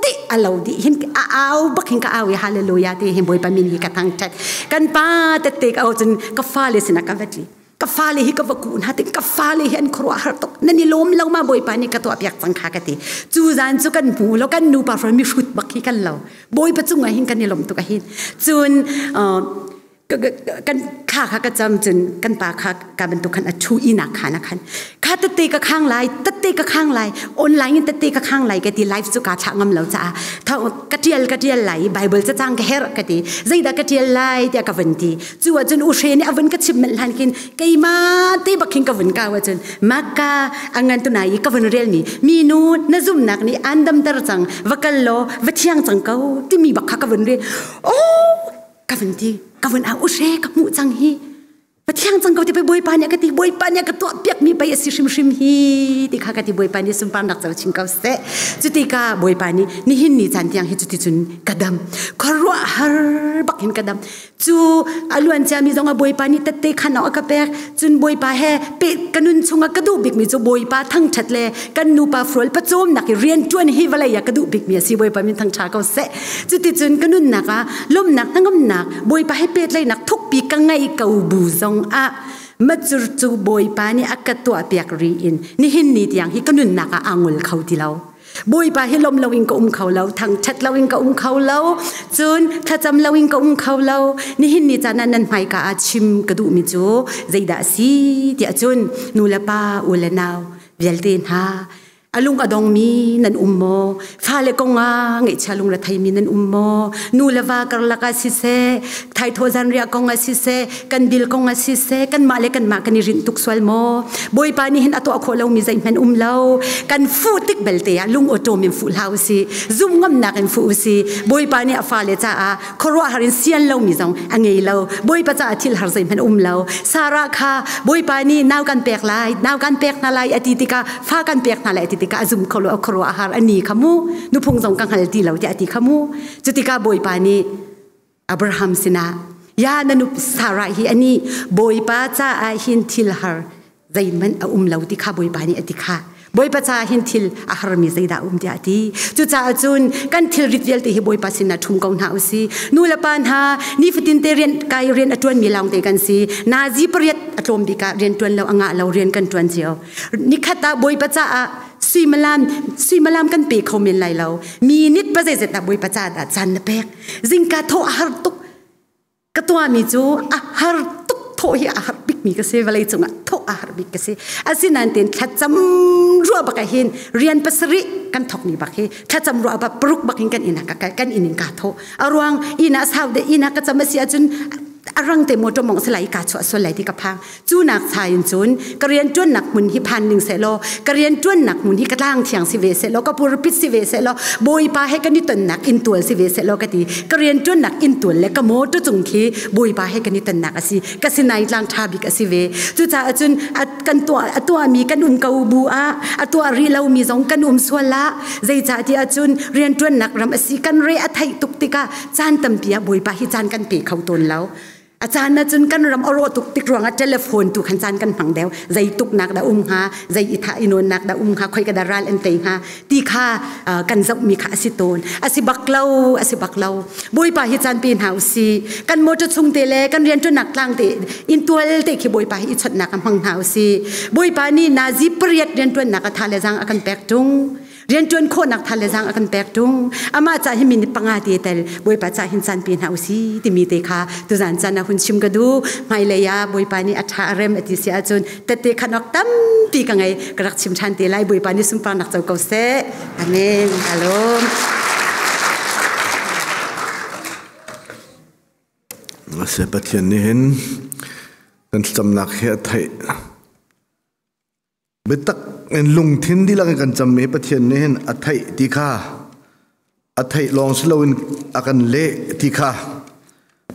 dih a lo dih hin a au bak hin ka au i hallelujah ti hin bawipa min hi ka thangthat kan pa tete ka au cun ka fale sinah ka vat li ka fale hi ka va kuh hna tik ka fale hi an khuaruah har tuk nan i lawm lo ma bawipa nih ka tuah piak cang kha ka ti cu zan cu kan hmu lo kan nupa for mi hrut bak hi kan lo bawipa cungah hin kan i lawm tuk ahin cun kan kha kha ka cam cun kan pa kha ka bantuk khan a thu inak khan a khan kha tete ka khang lai tete ka khang lai online in tete ka khang lai ka ti live cu ka thlah ngam lo caah ka tial ka tial lai bible cacang ka herh ka ti zeidah ka tial lai tiah ka van ti Cu ahcun u hre nih a vun ka chimh manh hlan khin keimah te bak khin ka vun kau ahcun maka a ngan tu nai i ka vun relmi minu na zumnak nih aan damter cang va kal law va thiang cang ko timi bak kha ka vun rel oh ka vun ti ka vun au u hre ka hmuh cang hi Pathiang cang ko ti pei Bawipa nih a ka ti Bawipa nih a ka tuah piakmi pei a si hrimhrim hi ti kha ka ti Bawipa nih sunparnak co chin ko seh cutika Bawipa nih nihin ni caan tiang hi cuticun ka dam khuaruahhar bak hin ka dam Cu a luan ciami zong a Bawipa nih tette khan a ka pek. Cun Bawipa he pe ka nun chungah ka duh bikmi cu Bawipa thangṭhat le kan nupa frual pacawmnak i rianṭuan hi vawlei ah ka duh bikmi a si. Bawipa min thangṭha ko seh. Cuticun ka nunnak ah lawmhnak hnangamnak Bawipa he pehtlaihnak thukpi ka ngeih ko bu zong ah macur cu Bawipa nih a ka tuahpiak ri in nihin ni tiang hi ka nunnak ah aa ngol kho ti lo. Bawipa hi lawm loin ka um kho lo, thangṭhat loin ka um kho lo, cun thlacam loin ka um kho lo. Nihin ni caan ah nan hmaika ah chim ka duhmi cu zeidah a si tiah cun nu le pa, u le nau vialte hna, A lung a dongmi nan um maw? Fale kong ah ngaihchia lungretheimi nan um maw? Nu le va karlak ah siseh, thaithawh zanriah kong ah siseh, kan bil kong ah siseh, kanmah le kanmah kan i rinh tuk sual maw? Bawipa nih hin a tuah khawh lomi zeihmanh um lo. Kan fuh tik belte ah lung awṭawm in fuh hlah usih. Zumh ngamnak in fuh usih. Bawipa nih a fale caah khuaruahhar in sian lomi zong a ngei lo. Bawipa caah thil har zeihmanh um lo. Sarah kha Bawipa nih nau kan pek lai, nau kan pek hna lai a ti tikah, fa kan pek hna lai a ti tikah a zum kho lo, a khuaruahhar a ni kha mu. Nuphung zong ka hngal ti lo tiah a ti kha mu. Cu tikah Bawipa nih Abraham sinah, ya na nup Sarah hi ani Bawipa caah hin thil har zeihmanh a um lo ti kha Bawipa nih a ti kha. Bawipa caah hin thil a harmi zeidah a um tiah a ti. Cucaah cun kan thilrit vialte hi Bawipa sinah ṭhum ko hna usih. Nu le pa hna nifatin te rian kai rian a ṭuanmi lawngte kan si. Nazi pariat a tlawm bik ah rian ṭuan lo a ngah lo rian kan ṭuan cio. Nikhat ah Bawipa caah suimilam suimilam kan pe kho men lai lo. Minute pa zeizat dah Bawipa caah dah caan na pek. Zingka thawh a har tuk. Ka tuahmi cu a har tuk thawh hi a har bikmi ka si vawlei cungah thawh a har bik ka si. Asinain tein thlacam ruah bak ah hin rian pasarih kan thawkmi bak hi thlacam ruah bak paruk bak in kan inn ah ka kan inn in kaa thawh. A ruang inn ah sau deuh inn ah ka cam a si ahcun a rang te motor mong selai ka chuah sual lai ti ka phang. Cu nak cha in cun ka rian ṭuannak hmun hi phan ning sehlaw ka rian ṭuannak hmun hi ka tlang thiang si ve sehlaw ka pulpit si ve sehlaw Bawipa he kan i tonnak inn tual si ve sehlaw ka ti. Ka rian ṭuannak inn tual le ka motor cung khi Bawipa he kan i tonnak a si. Ka sinai tlang ṭha bik a si ve. Cucaah cun kan tuah a tuahmi kan um ko bu ah a tuah rih lomi zong kan um sual ah zeicah ti ahcun rian ṭuannak ram a si kan re a theih tuk tikah caan tampi ah Bawipa hi caan kan pe kho tawn lo. A caan ahcun kan ram a rawh tuk tik ruangah telephone tu khan caan kan hmang deuh. Zei tuknak dah um hnga, zei i thah i nawnnak dah um hnga, khoi ka dah ral an tei hnga ti kha kan zohmi kha a si tawn. A si bak lo, a si bak lo. Bawipa hi caan pe hna usih. Kan motor chung te le kan rianṭuannak tlang te inntual te khi Bawipa hi i chawnhnak a hmang hna usih. Bawipa nih nazi pariat rianṭuannak a tha le zaang a kan pek ṭung. Rianṭuan khawhnak thal le zaang a kan pek ṭung. Amah ca hi minute panga te tel Bawipa ca hin caan pe hna usih timi te kha tuzan caan ah hun chim ka duh. Hmailei ah Bawipa nih a ṭha a rem a ti si ahcun tette khan awk tampi ka ngei ka rak chim ṭhan te lai. Bawipa nih sunparnak co ko seh. Amen. Alom. Se Pathian nih hin kan thlacamnak hi a theih. Biatak in lungthin dihlak in kan cammi Pathian nih hin a theih ti kha a theih lawng si loin a kan leh ti kha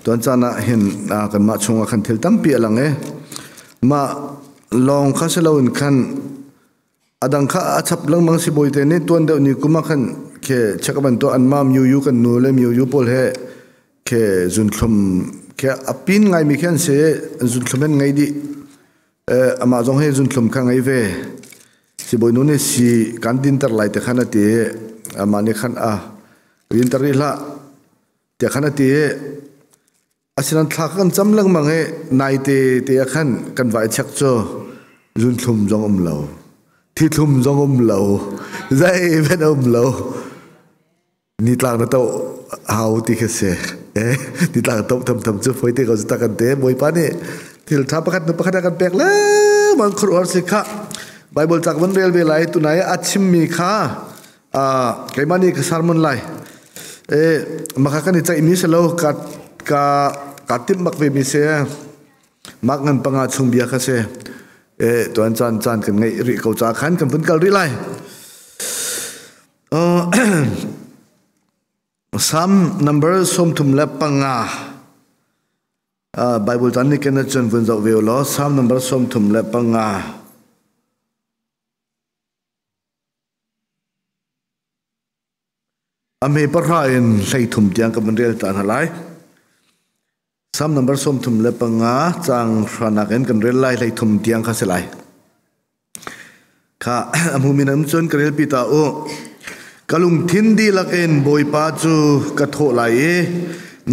tuan caan ah hin kanmah chungah khan thil tampi a lang i mah lawng kha si loin khan a dang kha a chap lengmang si bawite nih tuan deuh ni kum ah khan khe check bantuk anmah myu kan nu le myu pawl he khe zunthlum khe a pin ngaimi khi an si zunthlum an ngei dih. Amah zong hi zunthlum kha ngei ve. Sibawi nu nih si kan dinter lai te khan a ti i amah nih khan a dinter rih hlah tiah khan a ti i asinain thla kan cam lengmang i naite te ah khan kan va i check cu zunthlum zong um lo thithlum zong um lo zeihmanh um lo. Nitlak na toh hau ti khi si. Eh, nitlak toh thamtham cu foi te ko ta kan te. Bawipa nih thil tha pakhat nu pakhat a kan pek lengmang khuaruahhar si kha. Bible cak van rel ve lai tunai a chimmi kha keimah nih ka sermon lai. Eh, maka kan i ceihmi si lo ka ka ka timh bak ve mi si. Mak ngan panga chung bia kha si. Eh, tuan caan caan kan ngeih rih ko ca khan kan vun kal rih lai. Psalm number 35. Bible tan ni ken cun vun zoh ve law Psalm number 35. A me pahra in 13 tiang ka vun rel ta hna lai. Psalm number 35 cang hranak in kan rel lai 13 tiang kha si lai. Kha a hmumi nan cun ka relpi ta u. Ka lungthin dihlak in Bawipa cu ka thawh lai i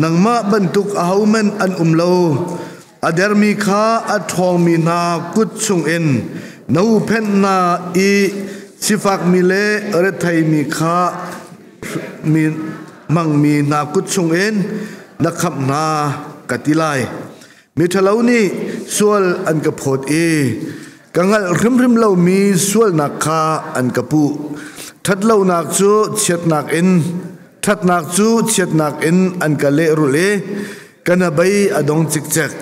nangmah bantuk ahohmanh an um lo. A dermi kha a ṭhawngmi hna kut chungin na huhphenh hna i sifakmi le retheimi kha mi hmangmi hna kut chungin na khamh hna ka ti lai. Miṭhalo nih sual an ka phawt i Ka hngalh hrimhrim lomi sualnak kha an ka puh. Ṭhatlonak cu chiatnak in ṭhatnak cu chiatnak in an ka lehrulh i ka hnabei a dong cikcek.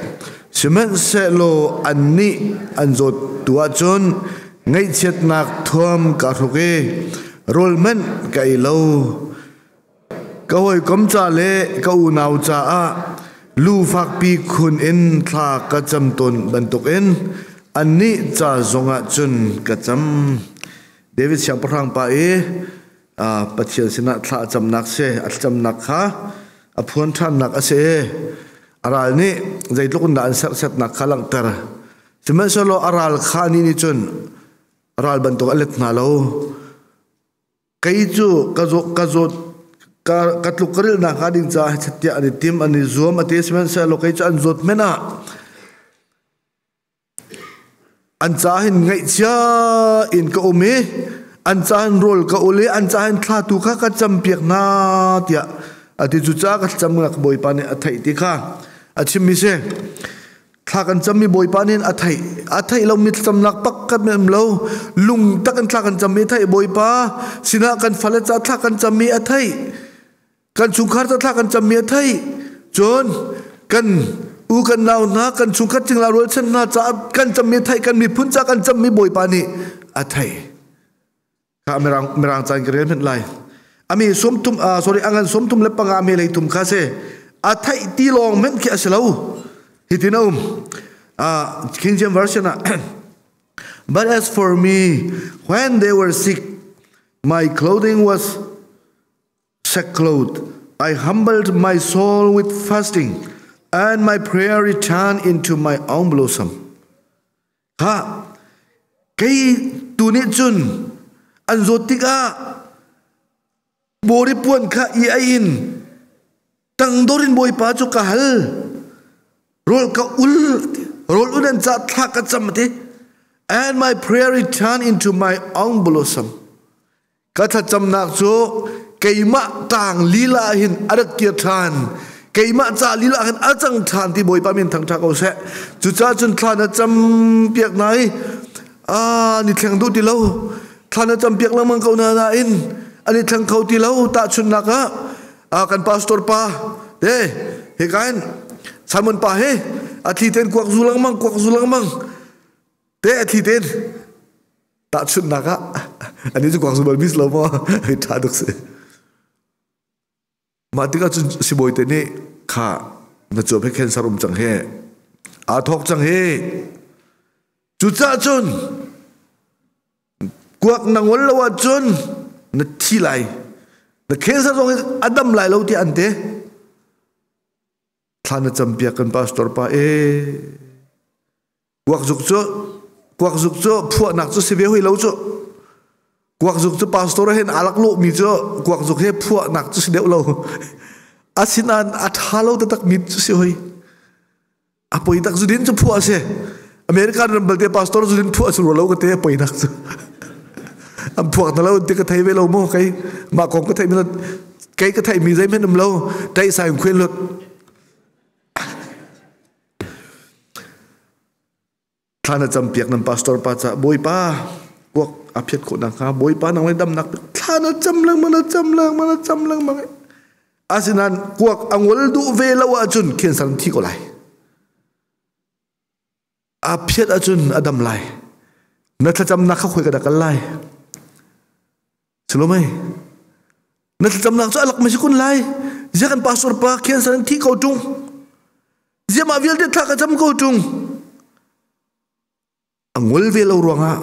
Sihmanhsehlaw annih an zawt tu ahcun ngaihchiatnak thuam kaa hruk i rawl hmanh ka ei lo. Ka hawikom ca le ka unau caah lu fakpi khun in thla ka cam tawn bantukin annih ca zongah cun ka cam. David siangpahrang pa i Pathian sinah thla a camnak si, a thlacamnak kha a phuan ṭhannak a si. A ral nih zeitluk in dah an serhsatnak kha langhter. Sihmanhsehlaw a ral kha ni nih cun ral bantuk a let hna lo. Kei cu ka zawt ka zawt ka ka tluk ka rilhnak hnga ding caah hechet tiah an i tim an i zuam a ti. Sihmanhsehlaw kei cu an zawt men ah an ca hin ngaihchia in ka um i an ca hin rawl ka ul i an ca hin thla tu kha ka campiak hna tiah a ti. Cucaah ka thlacamnak Bawipa nih a theih ti kha a chimmi si. Thla kan cammi Bawipa nih a theih. A theih lomi thlacamnak pakhat men um lo. Lung tak in thla kan cammi a theih. Bawipa sinah kan fale ca thla kan cammi a theih. Kan chungkhar ca thla kan cammi a theih. Cun kan u kan nau hna kan chungkhat cingla rualchan hna ca kan cammi a theih. Kan miphun ca kan cammi Bawipa nih a theih. Kha mirang mirang caan ka rel hmanh lai. Ami sawmthum sorry angan 35 me lei thum kha se a theih ti lawng men khi a si lo. Hitin a um. King James Version ah But as for me, when they were sick, my clothing was sackcloth. I humbled my soul with fasting, and my prayer returned into my own bosom. Kha kei tu nih cun an zawt tikah bawri puan kha i ai in tangdor in Bawipa cu ka hal. Rawl ka ul, rawl ul an ca thla ka cam ti. And my prayer returned into my own bosom. Ka thlacamnak cu keimah tang lila hin a rak kir ṭhan. Keimah ca lila hin a cang ṭhan ti Bawipa min thangṭha ko seh. Cucaah cun thla na cam piak hna i aa ni thleng duh ti lo. Thla na cam piak lengmang ko hna nain an i thleng kho ti lo. Tahchunhnak ah kan pastor pa te hika hin Simon pa he a thli ten kuak zu lengmang kuak zu lengmang te a thli ten Tahchunhnak ah ani cu kuak zu bal mis lo maw hei ṭha tuk si. Mah tikah cun sibawi te nih kha na cuap he cancer um cang he aa thawk cang he cucaah cun kuak na ngol lo ahcun na thi lai na cancer zong hi a dam lai lo tiah an ti thla na campiak kan pastor pa e Kuakzuk cu kuakzuk cu phuahnak cu si ve hoi lo cu. Kuakzuk cu pastor hin aa lak lawhmi cu kuakzuk he phuahnak cu si deuh lo. Asinain a ṭha lo taktak mi cu si hoi. A poi tak zudin cu phuah a si. American ram balte pastor zudin phuah cu lo ka te a poinak cu. An phuak na lo ti ka thei ve lo mu kei mah kong ka theih mi kei ka theih mi zeihmanh um lo tai sai khuel lut Thla na campiak nan pastor pa ca Bawipa kuak a phiat khawh nakhnga Bawipa nang le damnak thla na cam lengmang na cam lengmang na cam lengmang asinain kuak a ngol duh ve lo ahcun cancer thi ko lai a phiat ahcun a dam lai na thlacamnak kha khoi ka dah kal lai Salomei na thlacamnak cu a lak si kun lai zia kan pastor pa cancer in thi ko tung zia mah vialte thla ka cam ko tung a ngol ve lo ruangah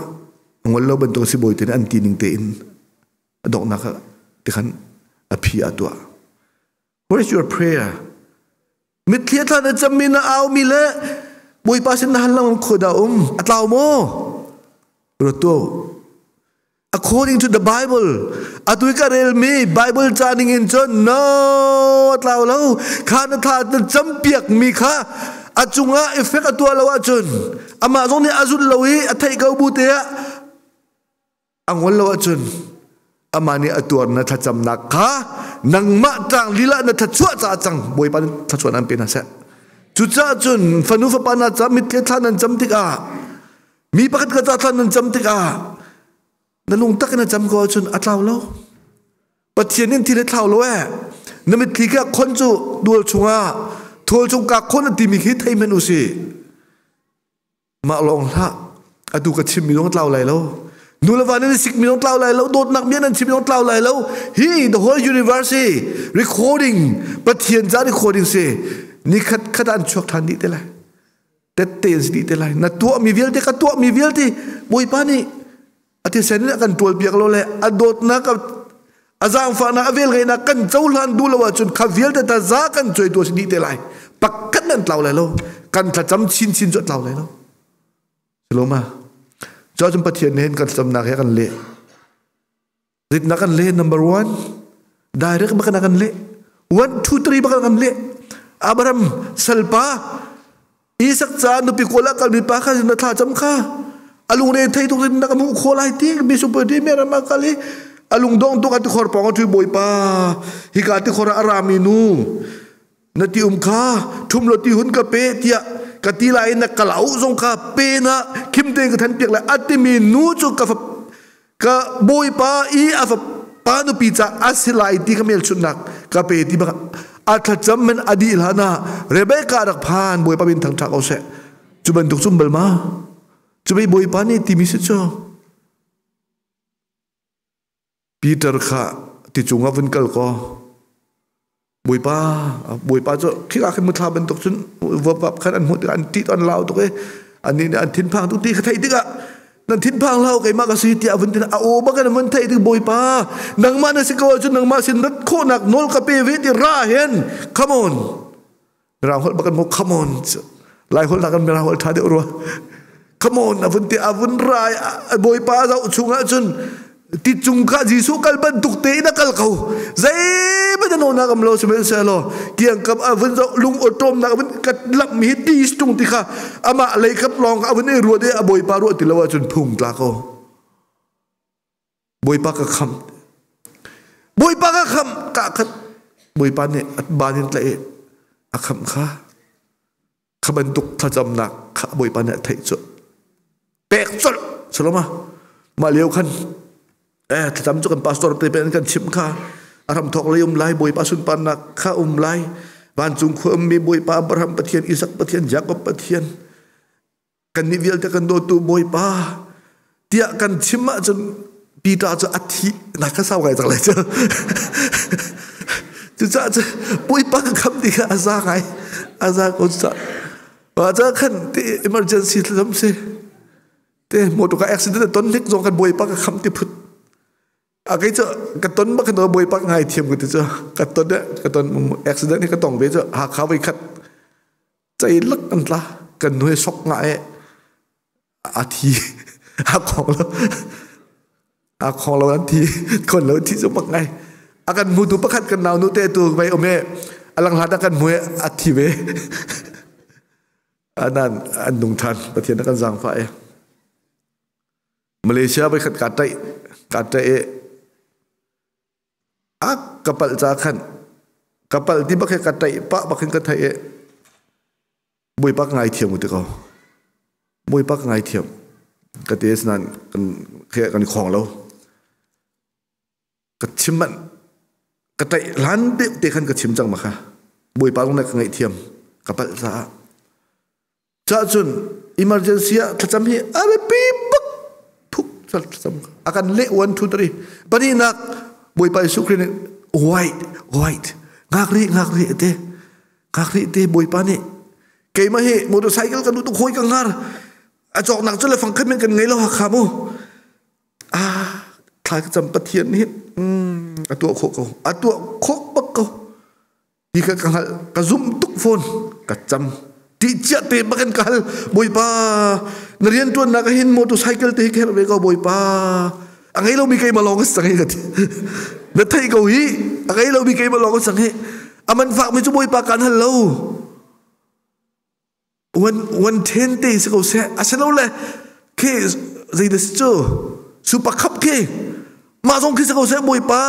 a ngol lo bantuk si bawi te an ti ning tein a donghnak ah tikhan a phi a tuah where is your prayer Mitthli a thla na cammi na aumi le Bawipa sin na hal lengmang khua dah um a tlau maw? Ruat According to the Bible, atu i ka relmi Bible ca ning in cun no a tlau lo. Kha na thla na campiak mi kha a cungah effect a tuah lo ahcun amah zong nih a zulh lo i a theih ko bu te ah A ngol lo ahcun amah nih a tuar na thlacamnak kha nangmah ṭang lila na thluachuah caah cang Bawipa nih thluachuah nan pe hna seh. Cucaah cun fanu fapa hna ca mitthli thla nan cam tikah Mi pakhat ka ca thlan nan cam tikah na lungtak in a cam ko ahcun a tlau lo. Pathian in thil a thlau lo eh. Na mitthli ka khon cu dual chungah thawl chung ka khon a timi khi thei men u si. Mah lawng hlah. Atu ka chimmi zong tlau lai lo. Nu le va nan sikmi zong tlau lai lo. Dawtnak bia nan chimmi zong tlau lai lo. Hi the whole universe recording Pathian ca recording si. Nikhat khat an chuak than dih te lai. Tette an si dih te lai. Na tuahmi vialte ka tuahmi vialte Bawipa nih a thisen in a kan tual piak lo le a dawtnak a zaangfahnak a velngeihnak kan cohlan duh lo ahcun kha vialte ta za kan cuai tu a si dih te lai. Pakhat nan tlau lai lo. Kan thlacam chinchin cu a tlau lai lo. Siloma. Cu Pathian nih kan thlacamnak he kan leh. Ritnak kan leh number one. Direct bak kan leh. One, two, three bak kan leh. Abraham salpa Isak ca nupi kawl ah kalmi pa kha na thla cam kha alung re thei tuk na ka mu kho lai ti mi super di me ram kal i alung dong tuk ati khor pong athui bawipa hika ti khor arami nu na ti um kha thum lo ti hun ka pe tiah ka ti lai na kalau zong kha pe na khim te ka than piak lai atimi nu cu ka ka bawipa i a pa nupi ca a si lai ti ka hmelchunhnak ka pe ti bak a thlacam men a dih hlan ah Rebecca rak phan bawipa min thangṭha ko seh cu bantuk cum bal ma cu bei bawipa nih timi si cu Peter kha ti cungah vun kal ko Bawipa Bawipa cu khika khin muthla bantuk cun vapvap khan an hmuh tikah an ṭih an lau tuk i annih nih an thinphang tuk ti kha theih tikah nan thinphang hlah keimah ka si tiah vun tin a aw bak in vun theih tik Bawipa nangmah na si ko ahcun nangmah sin rat khawhnak nawl ka pe ve ti ra hen come on Mirang holh bak in mu come on Lai holh nakin Mirang holh ṭha deuh rua come on a vun ti a vun ra Bawipa zoh chungah cun ti cung kha Jesuh kal bantuk te in a kal ko zeihmanh a nawnak am lo sihmanhsehlaw kiangkap a vun zoh lung awṭawmnak a vun kat lamh hi ti tung ti kha amah leikap lawng a vun i ruat i a Bawipa ruah ti lo ahcun phung tla ko Bawipa ka kham Bawipa ka kham ka khat Bawipa nih ban in tlaih i a kham kha kha bantuk thlacamnak kha Bawipa nih a theih cu pek colh saloma mah lio khan eh thlacam cu kan pastor te pen kan chimh kha a ram thok lei um lai Bawipa sunparnak kha um lai vancung khua ummi Bawipa Abraham Pathian Isak Pathian Jakob Pathian kannih vialte kan dawtu Bawipa tiah kan chim ahcun Peter cu a thi na ka sau ngai cang lai cu cucaah cu Bawipa ka kham ti kha a za ngai a za ko cucaah wa ca khan ti emergency thlacam si te motor ka accident ton hnik zong kan Bawipa ka kham ti phut a kei cu ka ton bak kan Bawipa ngai thiam ka ti cu ka ton ka ton accident hi ka tong ve cu Hakha voi khat ceilak an tla kan nu he sok nga e a thi a khong lo a khong lo an thi khon lo thi cu bak ngai a kan mu tu pakhat kan nau nu te tu vai om e alang hlat a kan mu e a thi ve anan an nung than pathian kan zang fa e Malaysia vai khat ka tai ka tai e A ka palh ca khan ka palh ti bak he ka ṭaih pah bak hin ka theih i Bawipa ka ngaithiam u ti ko. Bawipa ka ngaithiam. Ka ti asinain kan kan i khawng lo. Ka chim manh. Ka ṭaih hlan deuh te khan ka chim cang ma kha. Bawipa zong nih ka ngaihthiam. Ka palh caah. Cahcun emergency ah thlacam hi a biapi bak phuk thlacam a kan leh 1 2 3 pahnihnak Bawipa Jesuh Khrih nih wait wait ngak rih ngak rih te ngak rih te Bawipa nih keimah hi motorcycle kan duh tuk hawi ka ngar a cawknak cu le fang khat men kan ngei lo hakha mu ah thla ka cam Pathian nih a tuah khawh ko a tuah khawh bak ko Hi ka ka hngalh ka zumh tuk fawn ka cam ti cia te bakin ka hal bawipa na rian tuannak ah hin motorcycle te hi ka herh ve ko bawipa a ngei lomi keimah lawng ka si cang hi ka ti na theih ko hi a ngei lomi keimah lawng ka si cang hi a man fakmi cu bawipa kaan hal lo one one ten te si ko seh asilole khi zei dah si cu super cup khi mah zong khi si ko seh bawipa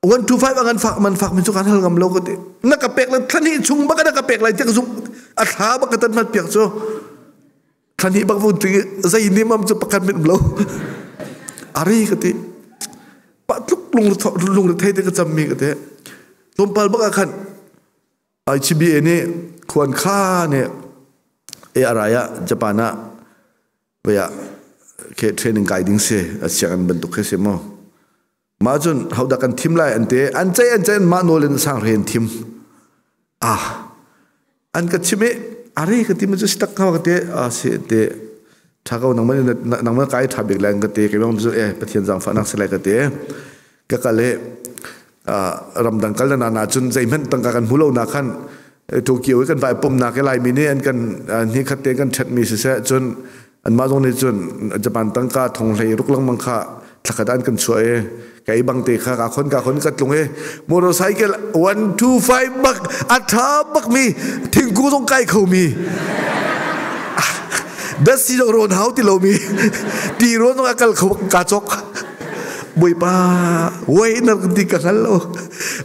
125 a ngan fak man fak mi cu kan hal ngam lo ka ti na ka pek le thla hnih chung bak na ka pek lai tiah ka zumh a thla bak ka tan mat piak cu thla. Thlan hi bak vun tling zei ni mam cu pakhat mit lo. Ari ka ti. Pa tluk lung lung thei te ka cam mi ka te. Tlawmpal bak ah khan ICBA nih khuan kha nih ARI ah Japan ah vaya ke training kai ding si a sianginn bantuk khi si mu. Mah cun hodah kan thim lai an ti. An ceih an ceih mah nawl in sang hren thim. Ah an ka chim i are ka ti ma cu si tak ka ti a si te tha ko nangman nangman kai tha bik lai ka ti ke bang cu e Pathian zaangfahnak si lai ka ti ka kal i ramdang kal na na cun zeihmanh tangka kan hmu lo na khan Tokyo i kan vai pom nak i Laimi nih an kan ni khat te kan ṭhet mi siseh cun anmah zong nih cun Japan tangka thong hlei ruk lengmang kha thlakhat an kan chuah i ka i bang te kha ka khon ka khon ka tlung i motorcycle 1 2 5 bak a tha bak mi thingkung zong kai kho mi dasi zong rawn hau ti lo mi ti rawn zong a kal kho ka chok Bawipa wait na ti ka hngal lo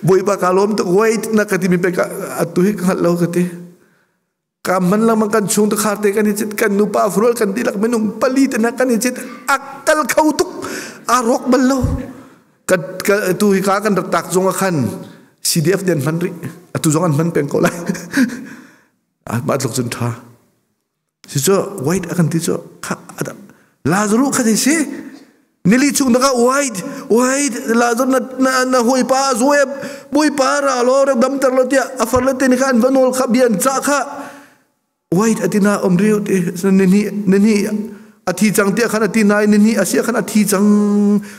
Bawipa ka lawm tuk wait na ka ti mi pe ka atu hi ka hngal lo ka ti ka man lang kan chung te khar te kan i cit kan nupa fural kan dihlak minung pali te na kan i cit akal kho tuk a rawk bal lo ka tu hi ka kan rak tak zong a khan CDF den hman ri atu zong an hman peng ko lai mah tluk cun tha si cu white a kan ti cu kha Lazarus kha si nili chung naka white white Lazarus na na na hawipa zuai bawipa ra lo rak damter lo tiah a far le te ni kha an va nawl kha bia an cah kha white atina om riu ti nini nini a thi cang tiah khan ati nai nini asia khan a thi cang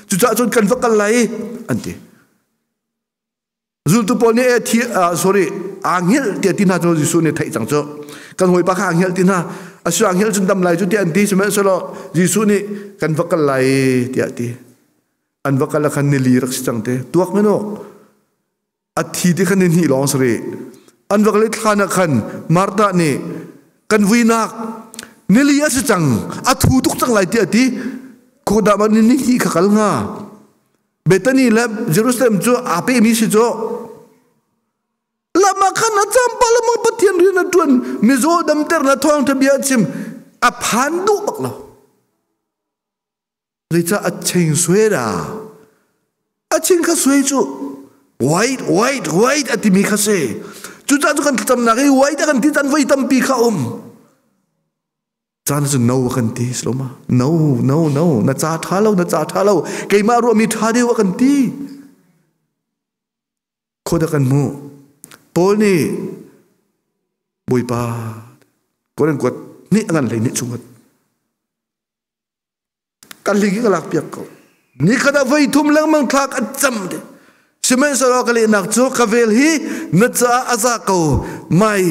cucaah cun kan va kal lai an ti Zultu pawl nih thi sorry aa hngilh tiah ti hna cu Jesuh nih theih cang cu kan hawipa kha aa hngilh ti hna asu aa hngilh cun dam lai cu tiah an ti sihmanhsehlaw Jesuh nih kan va kal lai tiah ti an va kal ah khan nili rak si cang te tuak men u a thi ti khan ni hnih lawng si rih an va kal i thlan ah khan Martha nih kan vuinak nili a si cang a thu tuk cang lai tiah ti khodah ma ni hnih kha kal hnga Bethany le Jerusalem cu aa pehmi si cu lam ah khan a cam pa lamang Pathian rian a ṭuan mizaw damter na thawngṭha bia a chim a phan duh bak lo zeicah a cheng sui da a ching kha sui cu white white white a timi kha si cucaah cu kan thlacamnak hi white a kan ti caan voi tampi kha um Caan cu no a kan ti siloma no no no na ca ṭha lo na ca ṭha lo keimah ruahmi ṭha deuh a kan ti khuada kan hmuh Paul nih Bawipa Korin kuat nih a ngan hlei nih chungat kan ling hi ka lak piak ko ni khat ah voi thum lengmang thlak an cam de sihmanhsehlaw ka lehnak cu ka vel hi na caah a za ko my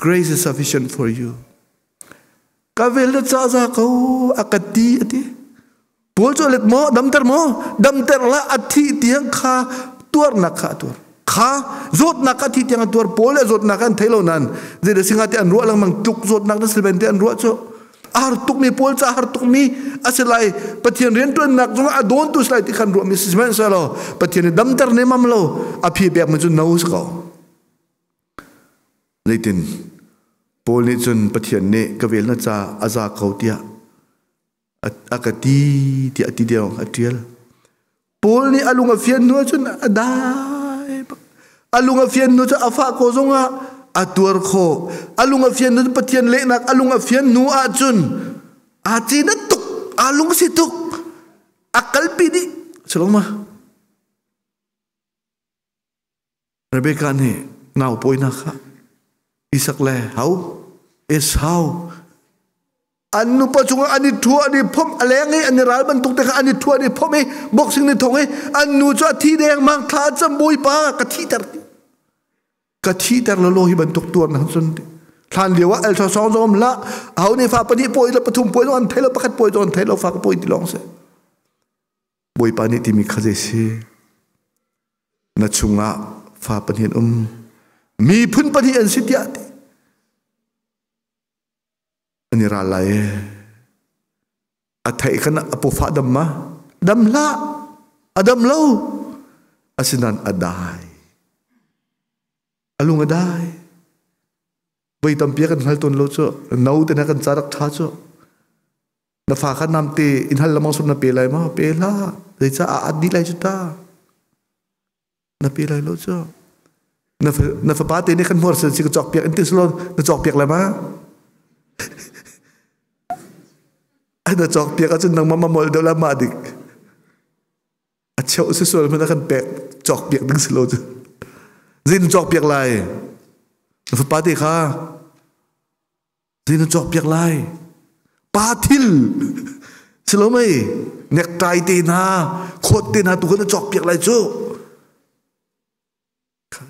grace is sufficient for you ka vel na ca za ko a ka ti a ti Paul cu let maw damter maw damter la a thi tiang kha tuarnak kha a tuar kha zawtnak kha thi tiang a tuar Paul le zawtnak an thei lo nan zei singa te an ruah lengmang tluk zawtnak na silben te an ruah cu a har tukmi Paul ca har tukmi a si lai Pathian rianṭuannak zong a dawn tu si lai ti khan ruahmi si sihmanhsehlaw Pathian nih damter ne mam lo a phi pek mi cu no si ko zeitin Paul nih cun Pathian nih ka vel na ca a za ko tiah a ka ti tiah ti deu a ṭial Paul nih a lung a fian hnu ahcun a dai bak. A lung a fian hnu cu a fah ko zongah a tuar khawh. A lung a fian hnu cu Pathian lehnak a lung a fian hnu ahcun aa cinat tuk, aa lungsi tuk, a kalpi dih. Saloma. Rebecca nih nau pawinak kha Isak le hau Esau an nupa cungah an i ṭhu an i phomh a leng i an i ral bantuk te kha an i ṭhu an i phomh i boxing ni thong i an nu cu a thi dengmang thla a cam bawipa ka thihter ti ka thihter lo hi bantuk tuar na cun ti thlan lio ah ultrasound zong um la aho nih fa pahnih pawi le pathum pawi zong an thei lo pakhat pawi zong an thei lo fa ka pawi ti lawng si bawipa nih timi kha zei si na chungah fa pahnih an um miphun pahnih an si tiah ti an i ral lai a theih khan a pawfah dam ma dam hlah a dam lo asinain a dai a lung a dai. Voi tampi kan hngal tawn lo cu. No te na kan ca rak ṭha cu. Na fa kha namte in hal lamang sum na pe lai ma? Pe hlah. Zeicah a at dih lai cu ta. Na pe lai lo cu. Na fapa te nih kan hmuar sen si ka cawk piak in ti silo na cawk piak lai ma? Na cawk piak ahcun nangmah ma mol deuh la mah dik. A cheuh si sual hmanh a kan pek cawk piak ding si lo cu. Zei na cawk piak lai? Na fapa te kha zei na cawk piak lai? Pa thil si lo mei? Necktie te hna, khawt te hna tu kha na cawk piak lai cu.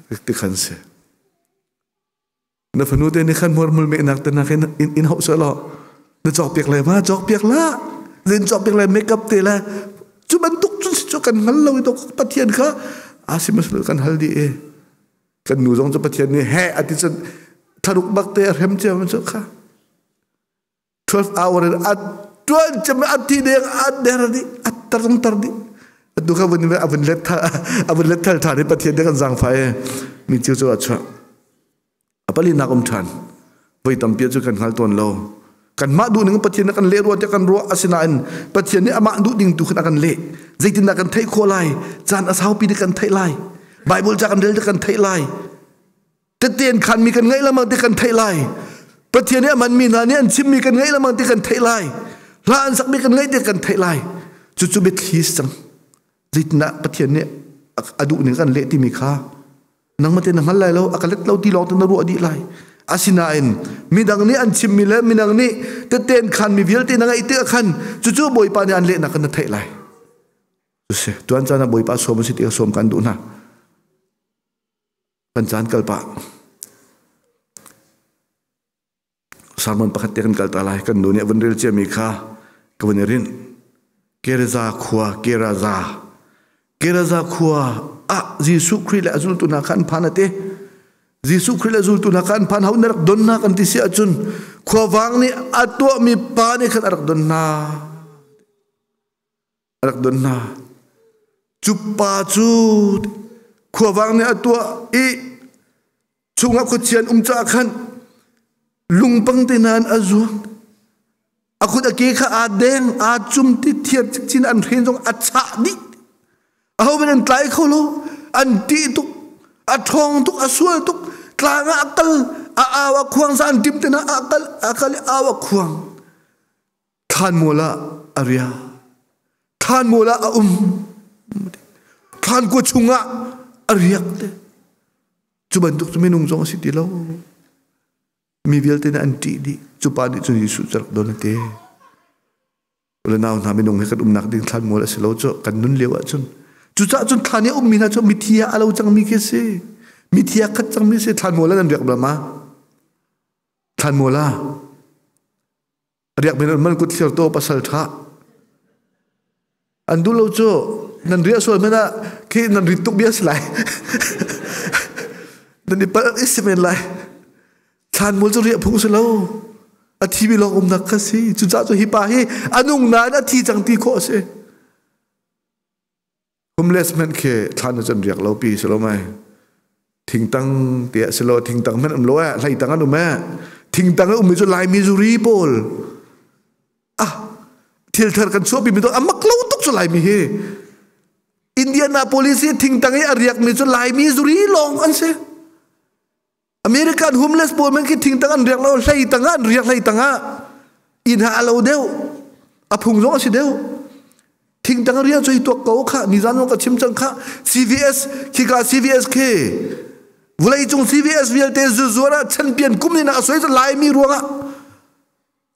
Ti khan si. Na fanu te nih khan hmurhmul mehnak te nak in in hauh selaw na cawk piak lai ma cawk piak la zin cawk piak lai makeup te la cu bantuk cun si cu kan hngal lo i Pathian kha a si mas kan hal dih e kan nu zong cu Pathian nih he ati cun thlaruk bak te a hrem cia cu kha 12 hour in a tuan cem a thi deng a der di a tar tar di atu kha vun a vun let a vun let thal than i Pathian te kan zangfai e mi cu cu a chuah a pali nak um than voi tampi cu kan hngal tawn lo kan mah duh ning Pathian kan leh rua te kan ruah asinain Pathian nih amah duh ding tu khan a kan leh zeitindah kan theih khawh lai caan a saupi nih kan theih lai Bible ca kan rel te kan theih lai Tete an khanmi kan ngaih lengmang ti kan theih lai. Pathian nih a manmi hna nih an chimmi kan ngaih lengmang ti kan theih lai. Hla an sakmi kan ngaih ti kan theih lai. Cucu biathli si cang. Zeitindah Pathian nih a duh ning kan leh timi kha nangmah te na hngal lai lo, a ka let lo ti lawng te na ruah dih lai. Asinain midang nih an chimmi le midang nih tete an khanmi vialte na ngaih tikah khan cucu Bawipa nih an lehnak kan na theih lai. Cusi tuan caan ah Bawipa sawm a si ti kha sawm kan duh hna. Kan caan kal pah. Sermon pakhat te kan kal ta lai. Kan nu nih a vun rel ciami kha ka vun i rinh. Keraza khua, Keraza. Keraza khua ah Jesuh Khrih le a zultu hna kha an phan a ti. Jesuh Khrih le a zultu hna kha an phan. Ho na rak don hna kan ti si ahcun khuavang nih a tuahmi pa nih khan a rak don hna. A rak don hna. Cu pa cu khuavang nih a tuah i chungah khuachia an um caah khan lungpang te nain a zuang. A kut a ke kha aa deng, aa cum ti thiar cikcin an hren zong a chah dih. Aho men an tlai kho lo, an ṭih tuk, a ṭhawng tuk, a sual tuk, tlang ah a kal, a au a khuang sa an tim te na a kal, a kal i au a khuang. Thlanmual ah a ria. Thlanmual ah a um. Thlankua chungah a riak te. Cu bantuk cu minung zong a si ti lo. Mi vialte nih an ṭih dih. Cu pa nih cun Jesuh cu rak don a ti. Le nau hna minung he kan umnak ding thlanmual a si lo cu kan nun lio ahcun. Cucaah cun thlan i a ummi hna cu mithi ah a lo cangmi khi a si. Mithi ah khat cangmi a si. Thlanmual ah nan riak bal ma? Thlanmual ah riak men man kut thlir to pasal tha an duh lo cu nan riah sual men ah khi nan rit tuk bia si lai nan i palh i si men lai thlan mul cu riah phung si lo a thi mi lawng umnak kha si cucaah cu hi pa hi a nung nain a thi cang ti khawh a si Homeless hmanh khi thlan ah cun riak lo pi si lo mai. Thingtang te ah si lo, thingtang hmanh um lo eh, hleitang an um eh. Thingtang a ummi cu Laimi zuri pawl. Ah, thil thar kan chuahpi mi to a mak lo tuk cu Laimi hi. Indianapolis i thingtang i a riakmi cu Laimi zuri lawng an si. American homeless pawl man khi thingtang an riak lo hlei tang ah an riak hlei tang ah inn ha a lo deuh a phung zong a si deuh thingtang riak cu hi tuak ko kha nizan zong ka chim cang kha CVS khika CVS khi vulei cung CVS vialte zuzuar ah champion kum ni na a soi laimi ruangah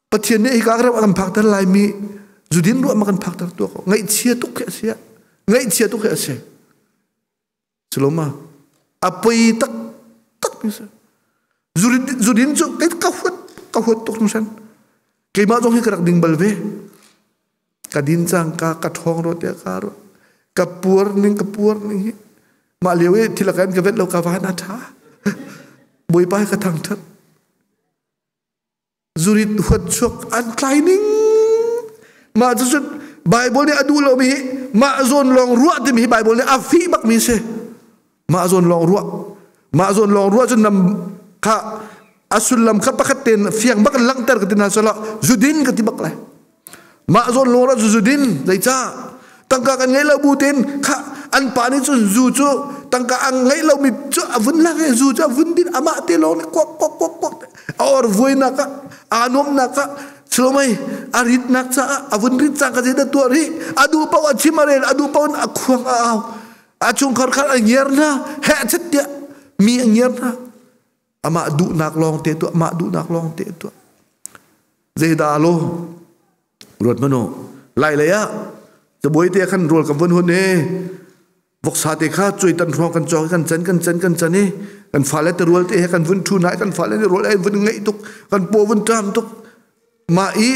Pathian nih hika ram a kan phakter laimi zudin ruah ma kan phakter tuak ko ngaihchia tuk khi a si ngaihchia tuk khi a si Suloma a poi tak tak mi si zudin cu kei ka huat ka huat tuk hringhran keimah zong hi ka rak ding bal ve ka din cang ka ka ṭhawng ro te ka ro ka puar ning ka puar ning hi mah lio i thil kan ka vet lo ka van a ṭha bawipa hi ka thangṭhat Zurit huat chuak an tlai ning. Mah cu Bible nih a duh lomi hi mah zawn lawng ruah timi hi Bible nih a fih bakmi si. Mah zawn lawng ruah. Mah zawn lawng ruah cu nam kha A sullam kha pakhat ten fiang bak in langhter ka ti hna sala zudin ka ti bak lai. Mah zawn lawng ra zudin zeica tangka kan ngei lo bu ten kha an pa nih cun zu cu tangka ang ngei lo mi cu a vun lak i zu cu a vun din amah te lawng nih kuak kuak kuak kuak a or vuainak ah aa nuamnak ah Sulomai a ritnak caah a vun rit cang ka zei dah tuah rih a duh paoh a chim a rel a duh paoh in a khuang a au a chungkhar khan a ngiar hna heh chet tiah mi a ngiar hna amah duhnak lawng te tuah mah duhnak lawng te tuah zeidah lo ruat mano lai lei ah cabuai te khan rawl kan vun hun e voksa te kha cuai tan hruang kan cawk kan can kan can kan can i kan fale te rual te he kan vun thu nai kan fale ne rual ai vun ngeih tuk kan paw vun ṭam tuk mah i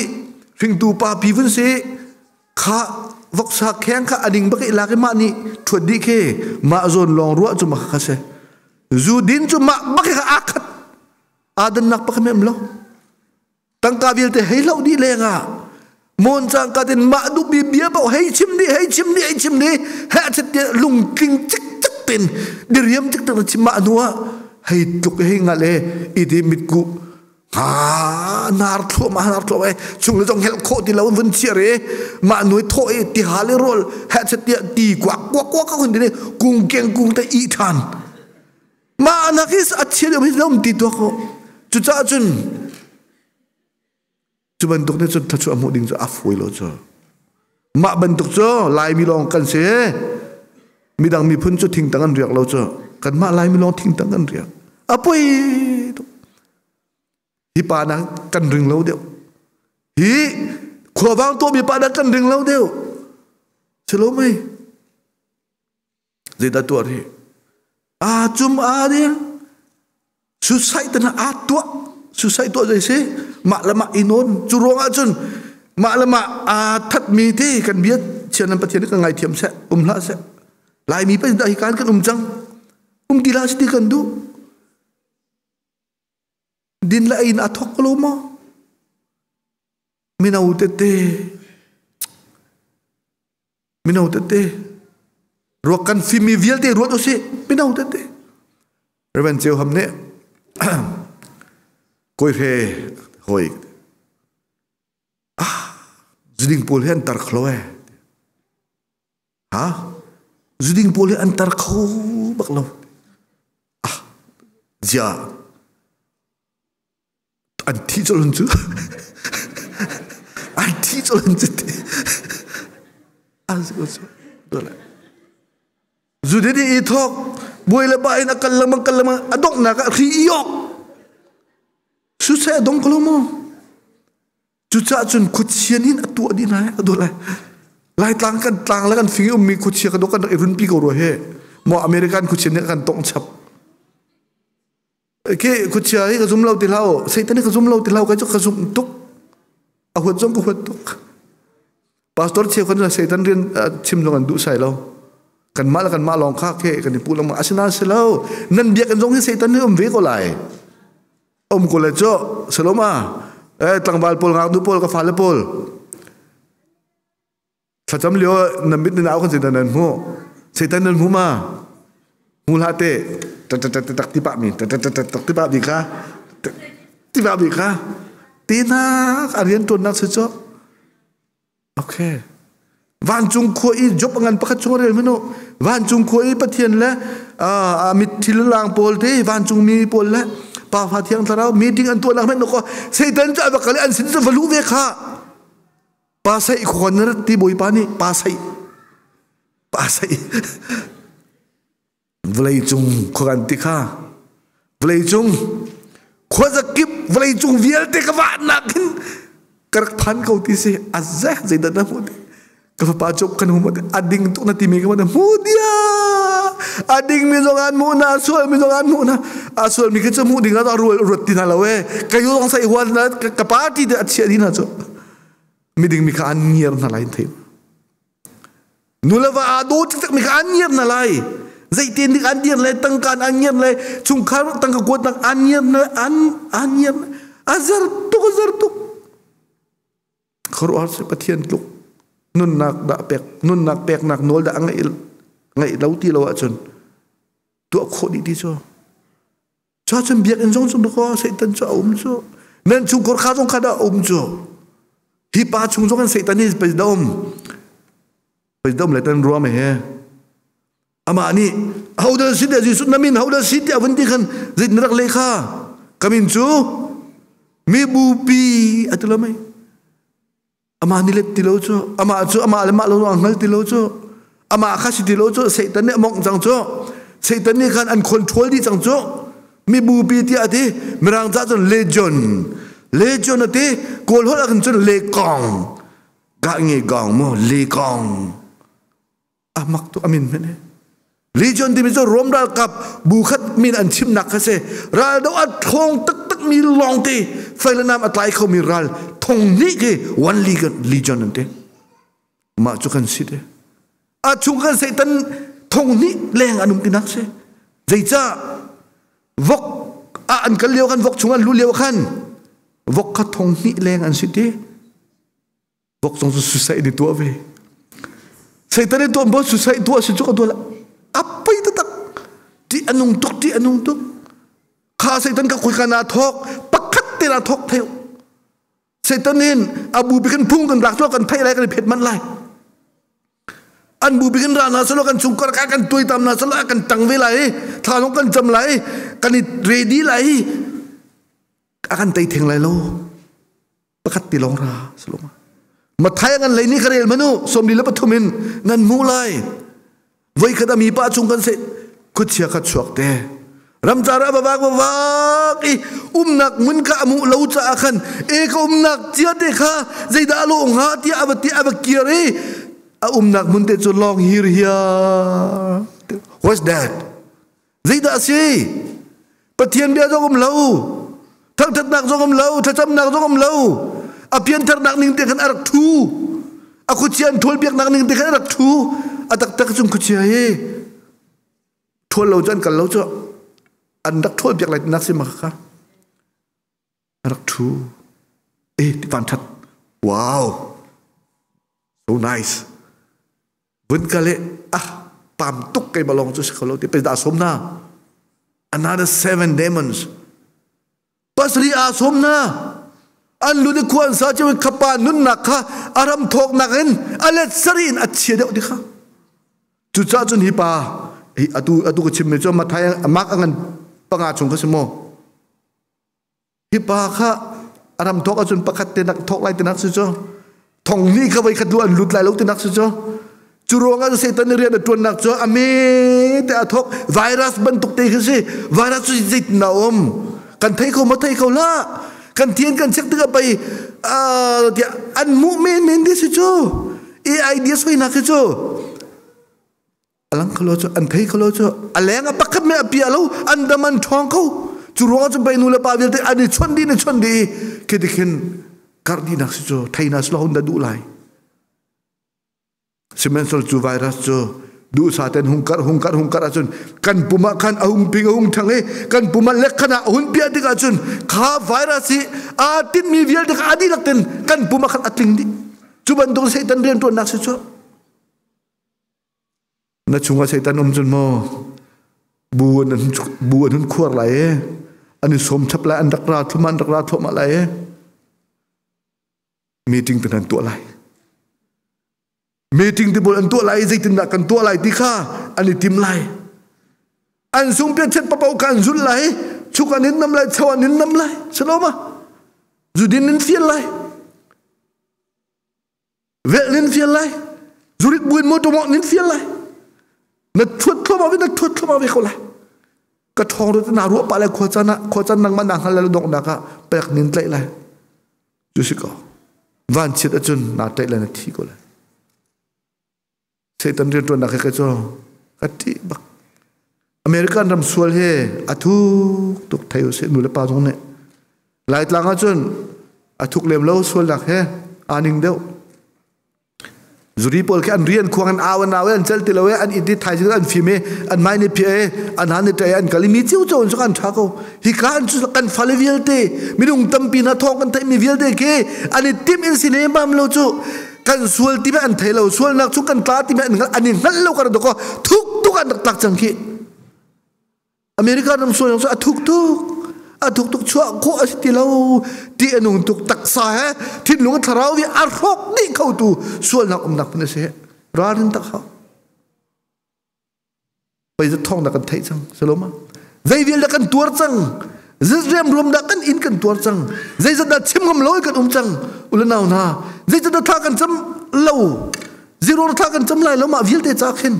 hringtu pa pi vun si kha voksa kheng kha ading bak i lak i mah nih ṭhuat dih khi mah zawn lawng ruah cu mah kha si zu din cu mah bak kha aa khat aa dannak pakhat mem lo tangka vialte hei lo dih lengah mon cang ka tin mah duh bi bia paoh hei chim dih hei chim dih hei chim dih he chet te lungtling cik cik tin diriam cik tak chim mah hnu ah hei tluk hei ngal e i ti mitku ha nar thluahmah nar thluahmah chung le zong helh khawh ti lo vun chia re mah nuai thawh i ti hal i rawl he chet tiah ti kuak kuak kuak ka hun ti kung keng kung te i than mah nak hi a chia deuh hi um ti tuak ko cucaah cun cu bantuk nih cun thluachuah hmuh ding cu a fawi lo cu mah bantuk cu Laimi lawng kan si midang miphun cu thingtang an riak lo cu kanmah Laimi lawng thingtang kan riak a poi tuk hi pa nak kan ring lo deuh hi khuavang tuahmi pa nak kan ring lo deuh si lo mei Zeidah tuah rih? Aa cum aa ding. Suicide te aa tuah. Suicide tuah zei si? Mah le mah i nawn. Cu ruang ah cun mah le mah aa thatmi ti kan bia chian nan Pathian kan ngaithiam seh, um hlah seh. Laimi pa dah hi kan kan um cang. Um ti hlah si ti kan duh. Din le ei in a thok ko lo maw? Mino tete mino tete ruak kan fimmi vialte ruat usih mino tete Reverend Ceu Ham nih koi hre hoi ah zuding pawl hi an tar kho e ha zuding pawl hi an tar kho bak lo ah zia An thi colh cu. An thi colh cu ti. Zudin i thawk buai le ba in a kal lengmang kal lengmang a donghnak ah hri i awk. Suseh a dong ko lo maw? Cucaah cun khuachia nih a tuah dih hna a dawh lai. Laitlang kan tlang le kan fing i ummi khuachia kan kan rak i runpi ko rua he. Maw American khuachia nih kan tongh chap. Ke khuachia hi ka zum lo ti hlah u. Satan hi ka zum lo ti hlah u. Kai cu ka zumh tuk. A huat zong ka huat tuk. Pastor cheu kan Satan rian chim zong an duh sai lo. Kanmah le kanmah lawng kha ke kan i puh lengmang. Asinain si lo. Nan biakinn zong hi Satan hi um ve ko lai. Um ko le cu. Saloma. Eh tlangval pawl ngaknu pawl ka fale pawl. Thlacam lio na mit na au kan Satan nan hmu. Satan nan hmu ma? Hmu hlah te. Tak tak tak tak ti pah mi. Tak tak tak tak ti pah mi kha. Ti pah mi kha. Tinak a rian tuannak si cu. Okay. Vancung khua i job ngan pakhat chung rel minu. Vancung khua i Pathian le a mit thil lang pawl te vancung mi pawl le pa fa thiang thlarau meeting an tuah nak men ko Satan cu a va kal i an sin cu va lu ve kha. Pa saih khuan na rat ti Bawipa nih pa saih pa saih vawlei cung khuakan ti kha vawlei cung khuazakip vawlei cung vialte ka vahnak hin ka rak phan ko ti si azeh zeidah na hmuh ti ka fapa cu kan hmu a ding tuk na timi ka hmu dia a ding mi zong an hmuh na sual mi zong an hmuh na a sual mi khi cu hmuh ding ah ruat ruat ti hna lo e ka yu zong sai huan na ka party te a chia di na cu miding mi kha an ngiar hna lai thei nu le va aa daw taktak mi kha an ngiar hna lai zeitin dik an dir le tangka an ngiar le chungkhar tangka kuatnak an ngiar le an an ngiar a zer tuk a zer tuk khuaruahhar si Pathian tluk nunnak dah pek nunnak peknak nawl dah a ngeih ngeih lo ti lo ahcun tuah khawh dih ti cu. Cha cun biakinn zong chung ko Satan cu a um cu. Nan chungkhar kha zong kha dah um cu. Hi pa chung zong kan Satan hi pei dah um. Pei dah um le tan ruam he. Amah nih hodah si tiah Jesuh na min hodah si tiah vun ti khan zit na rak le kha. Ka min cu mibupi a ti lo mei. Amah nih let ti lo cu amah cu amah le mah lo a hngal ti lo cu amah kha si ti lo cu Satan nih a mawngh cang cu Satan nih khan an control dih cang cu mibupi tiah a ti mirang ca cun legion legion a ti kawl holh ah khan cun lekong gah nge gong mu lekong a mak tu amin hmanh Legion timi cu Rom ralkap bu khat min an chimnak kha si. Ral do a ṭhawng taktak mi lawngte fei le nam a tlai khomi ral thong hnih khi one legion an ti. Mah cu kan si te. A chung kan Satan thong hnih leng an um tinak si. Zeicah vok a an kal lio kan vok chung an lu lio khan vok kha thong hnih leng an si ti. Vok zong cu suicide ni tuah ve. Satan i tuah bo suicide tuah si cu ka tuah apai taktak. Ti anung tuk ti anung tuk. Kha Satan ka khoi na thok pakhat te na thok theu. Satan in abu bikin phung kan rak kan thai lai kan phet man lai. An bu bikin ra na salo kan chungkar ka kan tuai tam na salo kan tang ve lai thla long kan cham lai kan i ready lai a kan tei theng lai lo. Pakhat ti lawng ra saloma Mathai ngan lei ni ka rel manu somli le pathum in nan mu lai voi khat ami pa chung kan se khuchia kha chuak te ramcar a vak vak i umnak mun ka amu lo cha khan e ka umnak cia te kha zeidah lo nga tia ava ti ava kiar i a umnak mun te chu long hir hia. What's that? Zeidah a si? Pathian bia zong um lo. Thangthatnak zong um lo, thlacamnak zong um lo. A piantharnak ning te khan a rak thu. A khuachia an thual biaknak ning te khan a rak thu. A taktak cung khuachia hi thual lo cu an kal lo cu an rak thual biak lai nak si ma kha a rak thu. Eh, ti van that. Wow. So nice. Vun kal i ah pam tuk keimah lawng cu si kho lo ti pei dah sawm na another seven demons pasarih aa sawm na an lu ni khua an sa cu khapa nunnak kha a ram thawknak in a let sarih in a chia deuh ti kha cucaah cun hi pa hi atu atu ka chimmi cu Mathai Mark a ngan panga chung kha si maw Hi pa kha a ram thawk ahcun pakhat te nak thawk lai ti nak si cu thong ni kha voi khat lu an lut lai lo ti nak si cu cu ruangah Satan nih rian a ṭuannak cu a me te a thawk virus bantuk te khi si virus cu zeitin a um kan thei kho ma thei kho la kan thian kan check tikah pei tiah an hmuh men men ti si cu AI dia soinak khi cu alang khalo cu an thei khalo cu a leng a pakhat me a pia lo an dam an ṭhawng ko cu ruangah cu bei nu le pa vialte an i chawnh dih an i chawnh dih khi ti khin karh dihnak si cu theina si lo hun dah duh lai sihmanhsehlaw cu virus cu duhsa ten hung karh hung karh hung karh ahcun kan pum ah khan a hung ping a hung ṭhang i kan pum ah lekhan ah a hun piah tik ahcun kha virus hi aa tinhmi vialte kha a dihlak ten kan pum ah khan a tling dih cu bantuk Satan rianṭuannak si cu Na chungah Satan um cun maw bu an bu an hun khuar lai i an i sawm chap lai an rak ra thum an rak ra thluahmah lai i meeting te an tuah lai meeting te pawl an tuah lai i zeitindah kan tuah lai ti kha an i tim lai an sung pian chet papo kha an zulh lai chuk an in nam lai chau an in nam lai saloma zudin in fial lai Velh nin fial lai. Zurit buin motor mawngh nin fial lai. Na thuat thluahmah ve na thuat thluahmah ve ko lai. Ka ṭhawng ru na ruah pah lai khua caan ah khua caan nangmah na hngal lai donghnak ah pek nin tlaih lai. Cu si ko. Van chiat ahcun naa tlaih lai na thi ko lai. Satan rianṭuannak he ka cu ka ṭih bak. American ram sual he a thuk tuk thei usih nu le pa zong nih. Laitlang ahcun a thuk lem lo sualnak he aa ning deuh. Zuri pawl khi an rian khuang an au an au an cel ti lo i an it i thaizing an fim i an mai ni phiah i an han i ṭai an kal i mi cio cio in an ṭha ko. Hika an cu kan fale vialte minung tampi hna thawng kan theihmi vialte khi an i timh in si lembam lo cu kan sual ti an thei lo sualnak cu kan tla ti an i hngalh lo kan doko thuk tuk an rak tlak cang khi. America ram sual cu a thuk tuk a thuk tuk chuah khawh a si ti lo ti a nung tuk taksa he thinlung thlarau hi a hrawk dih kho tu sualnak umnak hmun a si ralrin tak hau pei za thong na kan theih cang saloma zei vial dah kan tuar cang zet rum dah kan in kan tuar cang zeizat dah chim ngam lo kan um cang ulanau hna zeizat dah thla kan cam lo zero thla kan cam lai lo mah vialte ca khin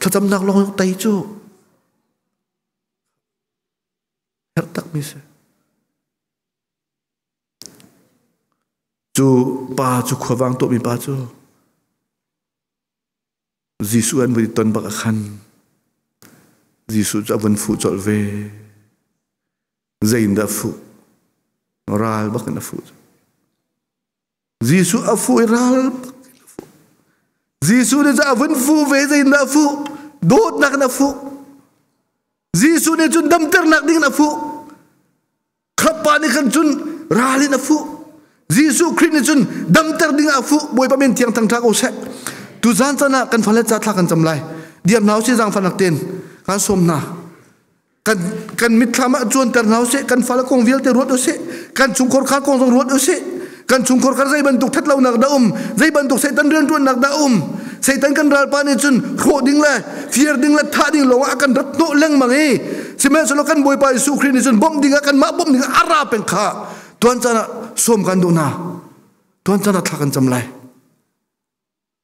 thlacamnak lawng tei cu herh takmi si cu pa cu khuavang tuahmi pa cu Jesuh an vun i ton bak ah khan Jesuh cu a vun fuh colh ve zei in dah fuh ral bak in a fuh Jesuh a fuh i ral bak in a fuh. Jesuh nih cun a vun fuh ve zeitindah a fuh? Dawtnak in a fuh. Jesuh nih cun damternak ding in a fuh. Khrappa nih khan cun ral in a fuh. Jesuh Khrih nih cun damter ding ah a fuh. Bawipa min thiang thangṭha ko seh. Tuzan caan ah kan fale ca thla kan cam lai. Diam hna usih zaangfahnak tein kan sawm hna. Kan kan mitthlam ah cuanter hna usih kan fale kong vialte ruat usih kan chungkhar khar kong zong ruat usih kan chungkhar khar zei bantuk that lonak dah um zei bantuk Satan rianṭuannak dah um Satan kan ralpa nih cun hrawh ding le fir ding le thah ding lawng ah kan rat hnawh lengmang i sihmanhsehlaw kan Bawipa Jesuh Khrih nih cun bawmh ding ah kanmah bawmh ding ah a ra peng kha tuan caan ah sawm kan duh hna tuan caan ah thla kan cam lai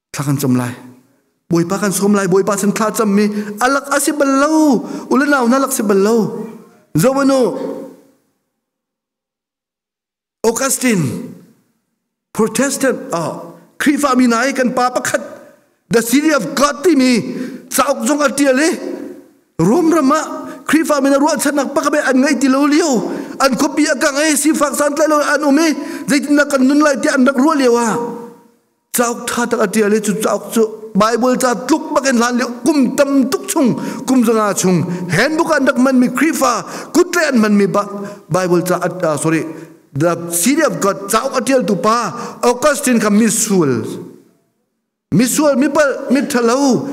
thla kan cam lai Bawipa kan sawm lai Bawipa sin thla cam mi alak asi bal lo ulanau na lak si bal lo zobanu Augustine Protestant oh, Khrihfa mi hna i kan pa pakhat The City of God timi cauk zong a tial i Rom ram ah Khrihfa mi hna ruahchannak pakhat an ngei ti lo lio an khuapi a kang i sifak santlai lo an um i zeitindah kan nun lai tiah an rak ruah lio ah cauk ṭha tak a ṭial i cu cauk cu Bible ca tluk bakin hlan lio kum tam tuk chung kum zanga chung handbook an rak hmanmi Khrihfa kutle an hmanmi Bible ca sorry the City of God cauk a ṭialtu pa Augustine kha misual misual mipal miṭhalo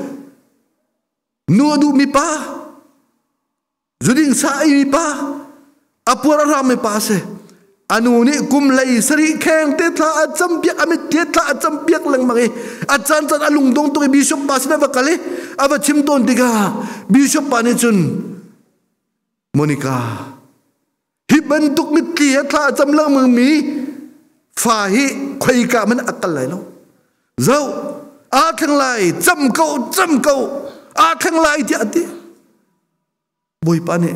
nu a duhmi pa Zuding sa ei mi pa a puar a hram mi pa si anu nih kum lei sarih kheng te thla a cam piak a mit te thla a cam piak lengmang i a caan caan a lungdong tuk i bishop pa sin a va kal i a va chim tawn tikah bishop pa nih cun Monica hi bantuk mitthli he thla a cam lengmang mi fa hi khoika man a kal lai lo zoh aa thleng lai cam ko cam ko aa thleng lai tiah a ti Bawipa nih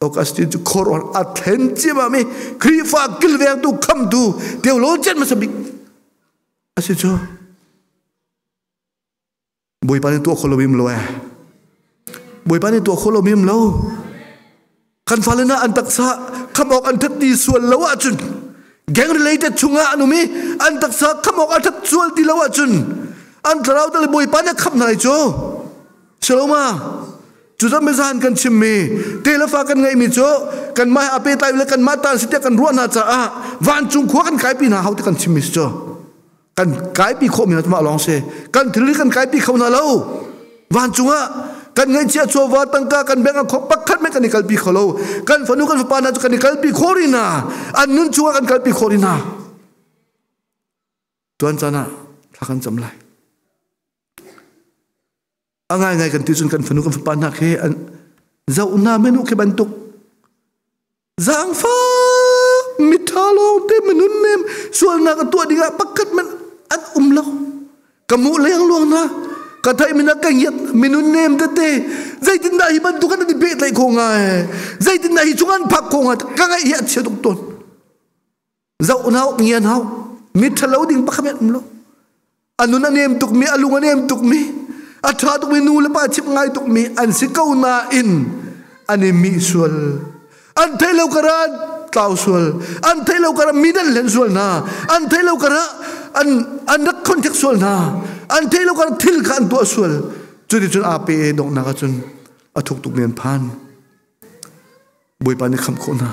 Augustine cu khuaruahhar a thlen ciammam i Khrihfa kilvengtu khamtu theologian hmasa bik a si cu. Bawipa nih tuah kho lo im lo eh. Bawipa nih tuah kho lo im lo. Kan fale na an taksa kham awk an that ti sual lo ahcun gang related chungah an um i an taksa kham awk a that sual ti lo ahcun an thlarau tal Bawipa nih kham hna lai cu. Shaloma cu zan zan kan chimmi te le fa kan ngeihmi cu kanmah he a pehtlai le kanmah ta si tiah kan ruah hna caah vancung khua kan kaipi hna hau ti kan chimmi si cu kan kaipi khawhmi hna cu mah lawng si kan thilri kan kaipi kho hna lo vancung ah kan ngeihchiah chawva tangka kan bank ah khok pakhat men kan i kalpi kho lo kan fanu kan fapa hna cu kan i kalpi khawh rih hna an nun chungah kan kalpi khawh rih hna tuan caan ah thla kan cam lai A ngaingai kan ti cun kan fanu kan fapa hna khi an zoh hna menu khi bantuk zaangfak mitha lawng te minun nem sualnak a tuah dingah pakhat man an um lo ka mu leng luang na ka thai mina ka ngiat minun nem tete zeitindah hi bantuk an i pehtlaih kho ngai zeitindah hi chung an phak kho ngai ka ngaih hi a chia tuk tawn Zoh na ngian hau. Mi ṭhalo ding pakhat men um lo. A nun a nem tukmi, a lung a nem tukmi, a ṭha tukmi nu le pa chimh ngai tukmi an si ko nain an i mih sual. An theih lo karah tlau sual. An theih lo karah mi an hlen sual hna. An theih lo karah an an rak contact sual hna. An theih lo karah thil kha an tuah sual. Cuticun aa pe donghnak ahcun a thuk tukmi an phan. Bawipa nih khamh khawh hna.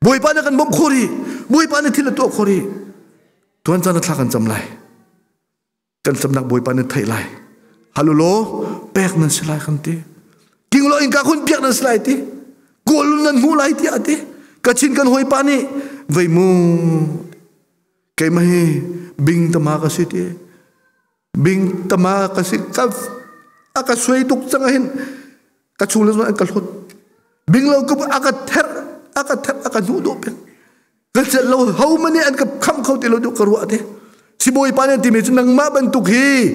Bawipa nih kan bawmh khawh rih. Bawipa nih thil a tuah khawh rih. Tuan caan a thla kan cam lai. Kan camnak Bawipa nih theih lai. Halulaw pek nan si lai kan ti. King lo in ka hun piak nan si lai ti. Kawl nan hmu lai ti ati. Kachin kan hawi pa nih vei mu keimah hi bing tama ka si ti. Bing tama ka si ka a ka suai tuk cang hin ka chung le an ka hlot. Bing lo ka a ka ther a ka ther a ka hnu dawh peng. Ka celh lo ho mani an ka kham kho ti lo deuh ka ruah te. Sibawi pa nih timi cu nangmah bantuk hi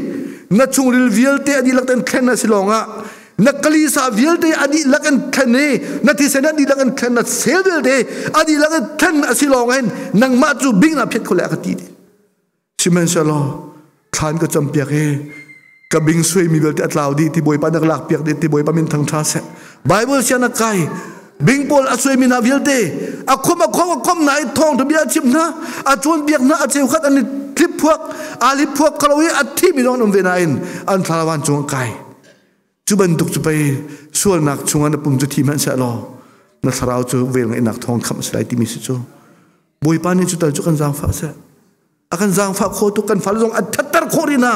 na chungril vialte a dihlak ten thlen a si lawngah na kalisa vialte a dihlak in thlen i na thisen a dihlak in thlen na sel vialte a dihlak in thlen a si lawng hin nangmah cu bing na phiat kho le a ka ti ti. Sihmanhsehlaw thlan ka campiak i ka bing suaimi vialte a tlau dih ti Bawipa na ka lak piak dih ti Bawipa min thang ṭha seh. Bible sian a kai bing pawl a suaimi hna vialte a khom a khom a khom na i thawng bia a chim hna a cawn piak hna a cheukhat an i tlip phuak aa lip phuak kho i a thimi zong an um ve nain an thlarawan cung a kai. Cu bantuk cu pei sualnak chungah na pum cu thi hmanh seh law na thlarau cu vel ngeihnak thawng khamh a si lai timi si cu. Bawipa nih cu tal cu kan zaangfah seh. A kan zaangfah kho tuk kan fale zong a thatter khawh rih hna.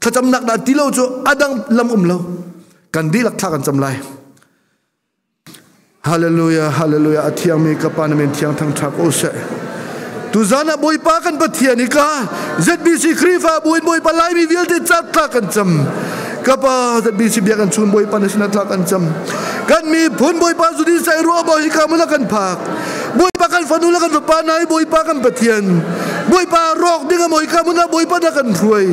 Thlacamnak dah ti lo cu a dang lam um lo. Kan dihlak thla kan cam lai. Hallelujah, hallelujah. A thiangmi ka Pa na min thiang thangṭha ko seh. Tuzan ah Bawipa kan Pathian hi ka ZBC Khrihfabu in Bawipa Laimi vialte cat tla kan cam. Ka Pa ZBC bia kan chun Bawipa na sinah tla kan cam. Kan miphun Bawipa zudin sai ruah maw hi ka mun kan phak. Bawipa kan fanu le kan fapa nai Bawipa kan Pathian. Bawipa rawk ding a mawi ka mun ah Bawipa na kan hruai.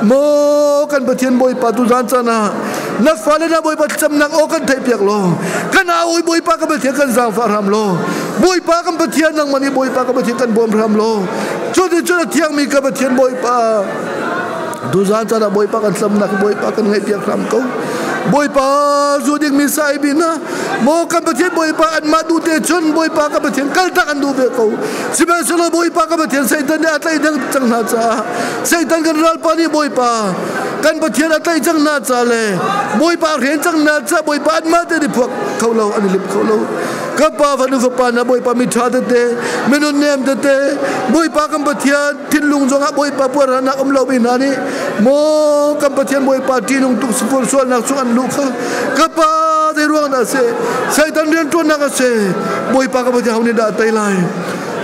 Maw kan Pathian Bawipa tuzan caan ah na fale na Bawipa thlacamnak aw kan theihpiak law kan au i Bawipa kan Pathian kan zaangfah hram law Bawipa kan Pathian nangmah nih Bawipa kan Pathian kan bawm hram law cuticun a thiangmi ka Pathian Bawipa tuzan caan ah Bawipa kan tlamnak Bawipa kan ngaihpiak hram ko Bawipa zu dingmi sai bin na maw kan Pathian Bawipa anmah duh te cun Bawipa kan Pathian kaltak an duh ve ko sihmanhsehlaw Bawipa kan Pathian Satan nih a tlaih cang hna caah Satan kan ralpa nih Bawipa kan Pathian a tlaih cang hna ca le Bawipa hren cang hna ca Bawipa anmah te ni phuak kho lo an i lim kho lo kan pa fanu fapa na Bawipa mi ṭha tete minun nem tete Bawipa kan Pathian thinlung zongah Bawipa puarhanak um lo mi hna nih maw kan Pathian Bawipa ṭihnung tuk sifur sualnak chung an luh kha ka pa zei ruang dah a si Satan rianṭuannak a si Bawipa ka Pathian ho nih dah a tei lai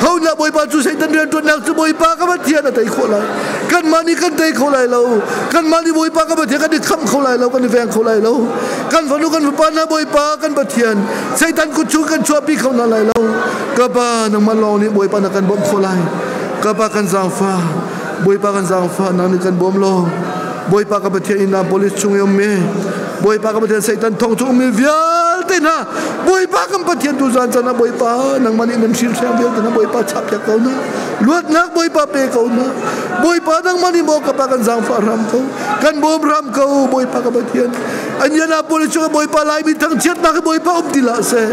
Ho dah Bawipa cu Satan rianṭuannak cu Bawipa ka Pathian a tei khawh lai. Kanmah nih kan tei kho lai lo. Kanmah nih Bawipa ka Pathian kan i khamh kho lai lo, kan i veng kho lai lo. Kan fanu kan fapa hna Bawipa kan Pathian Satan kut chung kan chuahpi kho hna lai lo. Ka Pa nangmah lawng nih Bawipa na kan bawmh khawh lai. Ka Pa kan zaangfah. Bawipa kan zaangfah nang nih kan bawm law. Bawipa ka Pathian inn ah police chung i ummi Bawipa ka Pathian Satan thong chung ummi vialte hna Bawipa kan Pathian tu zan chan ah Bawipa nangmah nih nan hrilhriam vialte hna Bawipa chappiak ko na luatnak Bawipa pe ko na Bawipa nangmah nih maw ka pa kan zaangfah hram ko kan bawm hram ko Bawipa ka Pathian Indianapolis chungah Bawipa Laimi thangchiatnak hi Bawipa um ti hlah seh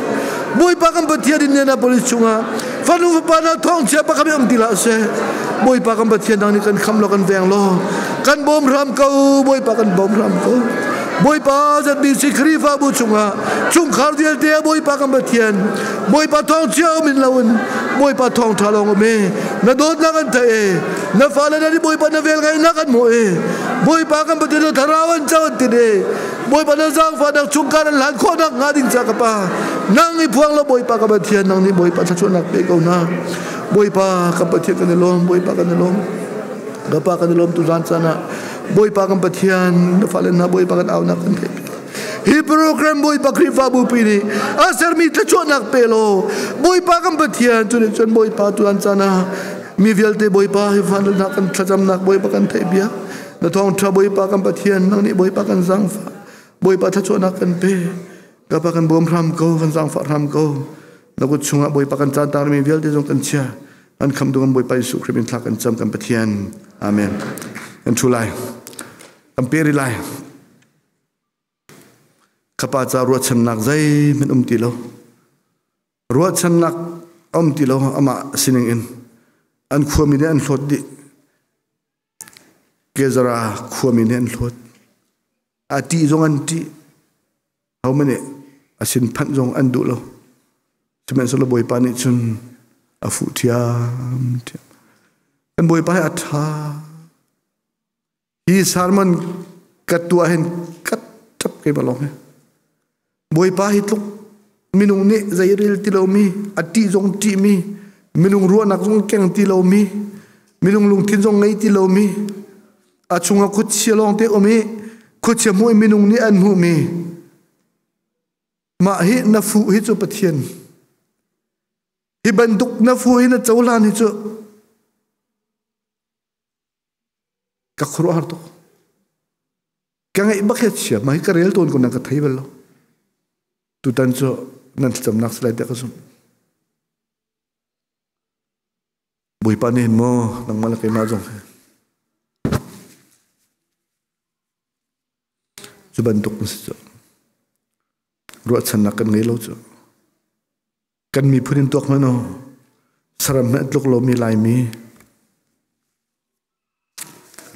Bawipa kan Pathian Indianapolis chungah fanu fapa na thawngchia pakhat um ti hlah seh Bawipa kan Pathian nang nih kan kham law kan veng law kan bawm hram ko Bawipa kan bawm hram ko Bawipa ZBC Khrihfabu chungah chungkhar vialte Bawipa kan Pathian Bawipa thawng chia um in loin Bawipa thawng ṭha lawng um e na dawtnak an theih e na fale na nih Bawipa na vel ngaihnak an hmuh e Bawipa kan Pathian na thlarau an co an tin e Bawipa na zaangfahnak chungkhar an hlan khawhnak hnga ding ca ka pa nang i phuang lo Bawipa ka Pathian nang nih Bawipa thluachuahnak pe ko hna Bawipa kan Pathian kan i lawm Bawipa kan i lawm ka pa kan i lawm tu zan caan ah Bawipa kan Pathian na fale hna Bawipa kan aunak kan theih hi program Bawipa Khrihfabu pi nih a sermi thluachuahnak pe law Bawipa kan Pathian cu nih cun Bawipa tu an caan ah mi vialte Bawipa hi fannak kan thlacamnak Bawipa kan theih bia na thawngṭha Bawipa kan Pathian nang nih Bawipa kan zaangfah Bawipa thluachuahnak kan pe ka pa kan bawm hram ko kan zaangfah hram ko na kut chungah Bawipa kan caan mi vialte zong kan chia an khamtu kan Bawipa Jesuh Khrih min thla kan cam kan Pathian amen kan thu lai kan peri lai Khapa ca ruahchannak zeihmanh um ti lo. Ruahchannak um ti lo amah sining in an khuami nih an hlawt dih. Kezara khuami nih an hlawt. A ṭih zong an ṭih. Hohmanh nih a sin phanh zong an duh lo. Sihmanhsehlaw Bawipa nih cun a fuh ṭhiamṭhiam. Kan Bawipa hi a ṭha. Hi sermon ka tuah hin ka ṭap kei balong hi. Bawipa hi tluk minung nih zeirel ti lomi, a ṭih zong ṭihmi, minung ruahnak zong keng ti lomi, minung lungthin zong ngei ti lomi, a chungah khuachia lawngte um i khuachia hmuh i minung nih an hmuhmi mah hi na fuh hi cu Pathian hi bantuk na fuh hi na cohlan hi cu ka khuaruahhar tuk. Ka ngaih bak he chia ma hi ka rel tawn ko nan ka thei bal lo. Tutan cu nan thlacamnak si lai tiah ka zumh. Bawipa nih hin maw nangmah le keimah zong hi cu bantuk na si cu ruahchannak kan ngei lo cu. Kan miphun in tuak hmanh u, saram hmanh tluk lomi Laimi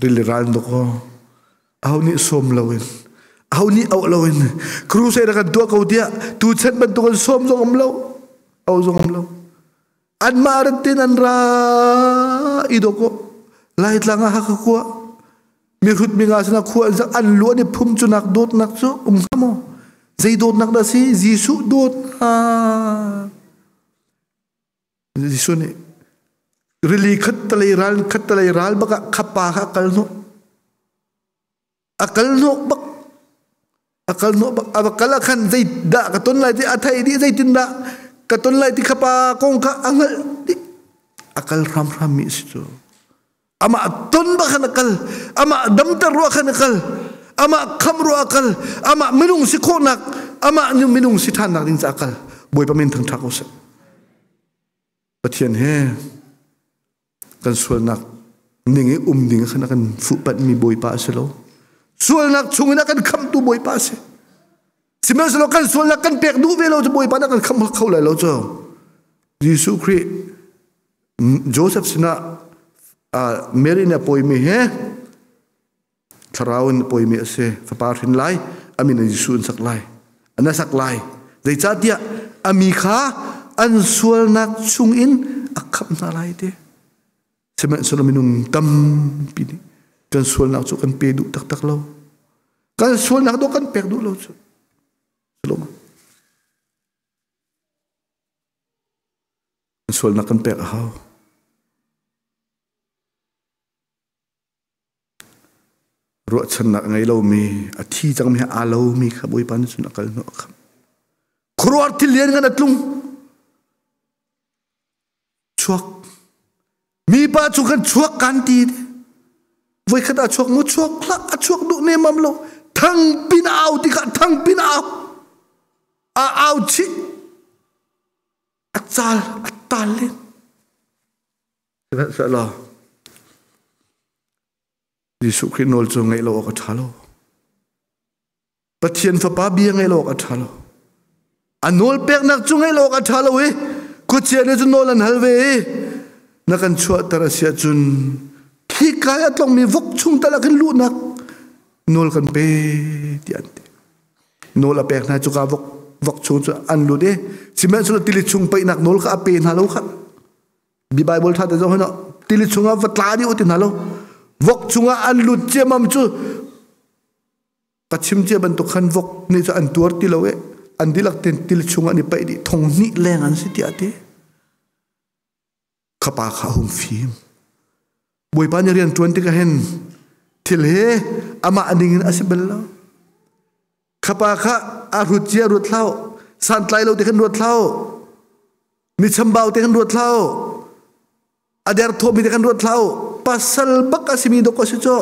rili ral dawk aw aho nih sawm loin aho nih auh loin crusade kan tuah ko tiah tuchan bantuk an sawm zong um lo auh zong um lo anmah ran tin an ra i dawk aw Laitlang ah Hakha khua mihrut mi nga sinah khua an sak an luan i phum cu nak dawtnak cu um hnga maw zei dawtnak dah si Jesuh dawtnak Jesuh nih rili khattalei ral khattalei ral bak ah khapa kha a kal hnawh a kal hnawh bak a kal hnawh bak a va kal ah khan zei dah ka ton lai ti a theih dih zeitin dah ka ton lai ti khapa kong kha a hngalh dih a kal hramhram mi a si cu Amah ton bak khan a kal. Amah damter ruah khan a kal. Amah khamh ruah a kal. Amah minung si khawhnak, amah minung si ṭhannak ding caah a kal. Bawipa min thangṭhat ko seh. Pathian he kan sualnak ning i um ding khan a kan fuhpanh mi Bawipa a si lo. Sualnak chungin a kan khamhtu Bawipa a si. Sihmanhsehlaw kan sualnak kan pek duh ve lo cu Bawipa nih a kan khamh kho lai lo cu. Jesuh Khrih Joseph sinah Mary nih a pawimi he thlarau in a pawimi a si. Fapa hrin lai, a min in Jesuh an sak lai. An sak lai. Zeicahtiah a mi kha an sualnak chungin a khamh hna lai ti. Sihmanhsehlaw minung tampi nih kan sualnak cu kan pe duh taktak lo. Kan sualnak dawh kan pek duh lo cu. Sualnak kan pek a hau. Ruahchannak a ngei lomi, a thi cangmi he aa lomi kha Bawipa nih cun a kal hnawh a khamh. Khuaruahhar thil lian ngan a tlung. Chuak. Mipa cu kan chuak kan ti. Voikhat a chuak mu chuak hlah a chuak duh nemam lo. Thang pin au tikah thang pin au. A au chih. A cal a tal len. Sihmanhsehlaw Jesuh Khrih nawl cu ngaih lo awk a ṭha lo. Pathian Fapa bia ngaih lo awk a ṭha lo. A nawl peknak cu ngaih lo awk a ṭha lo i khuachia nih cun nawl an hal ve i na kan chuahter a si ahcun khi kai a tlongmi vok chung tal ah khin luhnak nawl kan pe tiah an ti. Nawl a pek hna cuka vok vok chung cu an lut i sihmanhsehlaw tili chung paihnak nawl kha a pe hna lo kha. Bi Bible ṭha te zoh hin tili chungah va tla dih u ti hna lo. Vok chungah an lut ciamam cu ka chim cia bantuk khan vok nih cu an tuar ti lo i an dihlak ten tili chungah an i paih dih thong hnih leng an si tiah ti. Khapa kha a hung fim. Bawipa nih rian ṭuan tikah hin thil hi amah ning in a si bal lo. Khapa kha a hrut cia ruat hlah santlai lo te khan ruat hlah mi chambau te khan ruat hlah a derthawmi te khan ruat hlah pasal bak a simi dok a si cu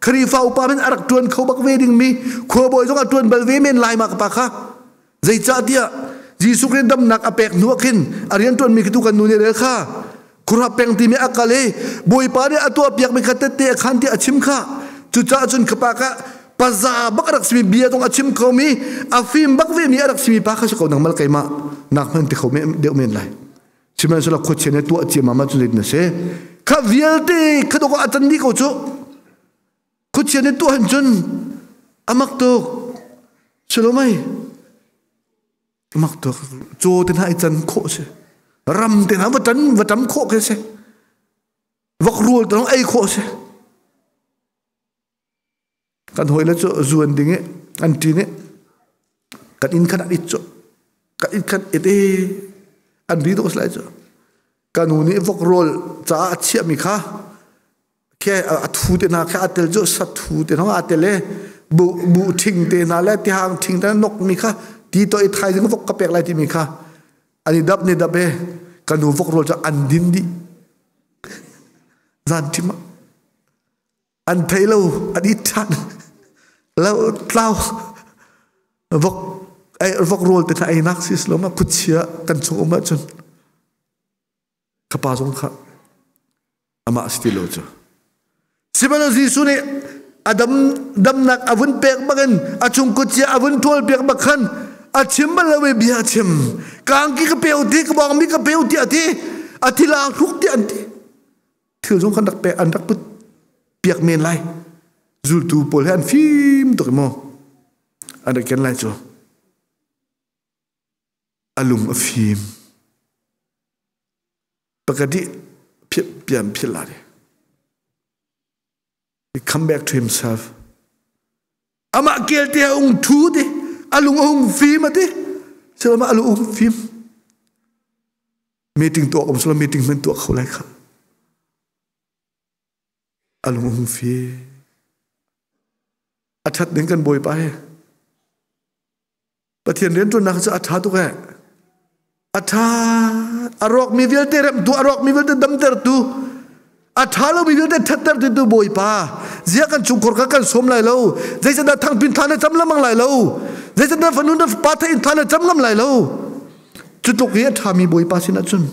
Khrihfa upa men a rak ṭuan kho bak ve dingmi khuabawi zong a ṭuan bal ve men lai ma ka pa kha Zeicahtiah Jesuh Khrih damnak a pek hnu ah khin a rianṭuanmi khi tu kan nu nih rel kha khurha peng timi a kal i Bawipa nih a tuahpiakmi kha tette a khan tiah a chim kha. Cucaah cun ka pa kha paza bak a rak simi bia zong a chim khomi a fim bak vemi a rak simi pa kha si ko nang mal keimah nak hman ti kho deuh men lai. Sihmanhsehlaw khuachia nih tuah ciammam ahcun zeitin a si? Kha vialte kha dawk ah a can dih ko cu. Khuachia nih tuah hin cun a mak tuk. Si lo mei? A mak tuk. Caw te hna i can khawh si. Ram te hna va tan va tam khawh khi si. Vok rual te ei khawh si. Kan hawi le cu zu an ding i an ṭin i. Kan inn khan an it cu. Kan inn khan it i an ri dawh lai cu. Ka nu nih vok rawl caah a chiahmi kha khi a thu te hna khi a tel cu sathu te hna a tel i bu bu ṭhing te hna le tihang ṭhing te nok mi kha ti to i thaizing vok ka pek lai timi kha an i dap ni dap e ka nu vok rawl cu an din dih zan ṭhim ah an thei lo an i ṭhan lo tlau vok ai vok rawl te hna ei nak si lo ma khuchia kan chung um ahcun ka pa zong kha amah si ti lo cu sihmanhsehlaw Jesuh nih a dam damnak a vun pek bangin a chung kutcia a vun ṭhawl piak bak khan a chim bal lo i bia a chim kangki ka peu ti ka bawngmi ka peu ti a ti a thil aa hruk ti an ti thil zong kan rak pe an rak put piak men lai zultu pawl he an fim tuk i maw an rak ken lai cu a lung a fim pakadi pian phil la he come back to himself amah kel te a ung thu ti a lung a hung fim ati silama a lung hung fim meeting tuah om sila meeting men tuah kho lai kha a lung a hung fim a that ding kan bawipa he Pathian rianṭuannak cu a ṭha tuk ee. A ṭha a rawkmi vialte remhtu, a rawkmi vialte damtertu, a ṭha lomi vialte ṭhattertu tu Bawipa. Ziah kan chungkhur kha kan sawm lai lo. Zeicadah thangpin thla na cam lengmang lai lo. Zeicadah fanu na pa thein thla na cam ngam lai lo. Cu tluk hi a ṭhami Bawipa sinah cun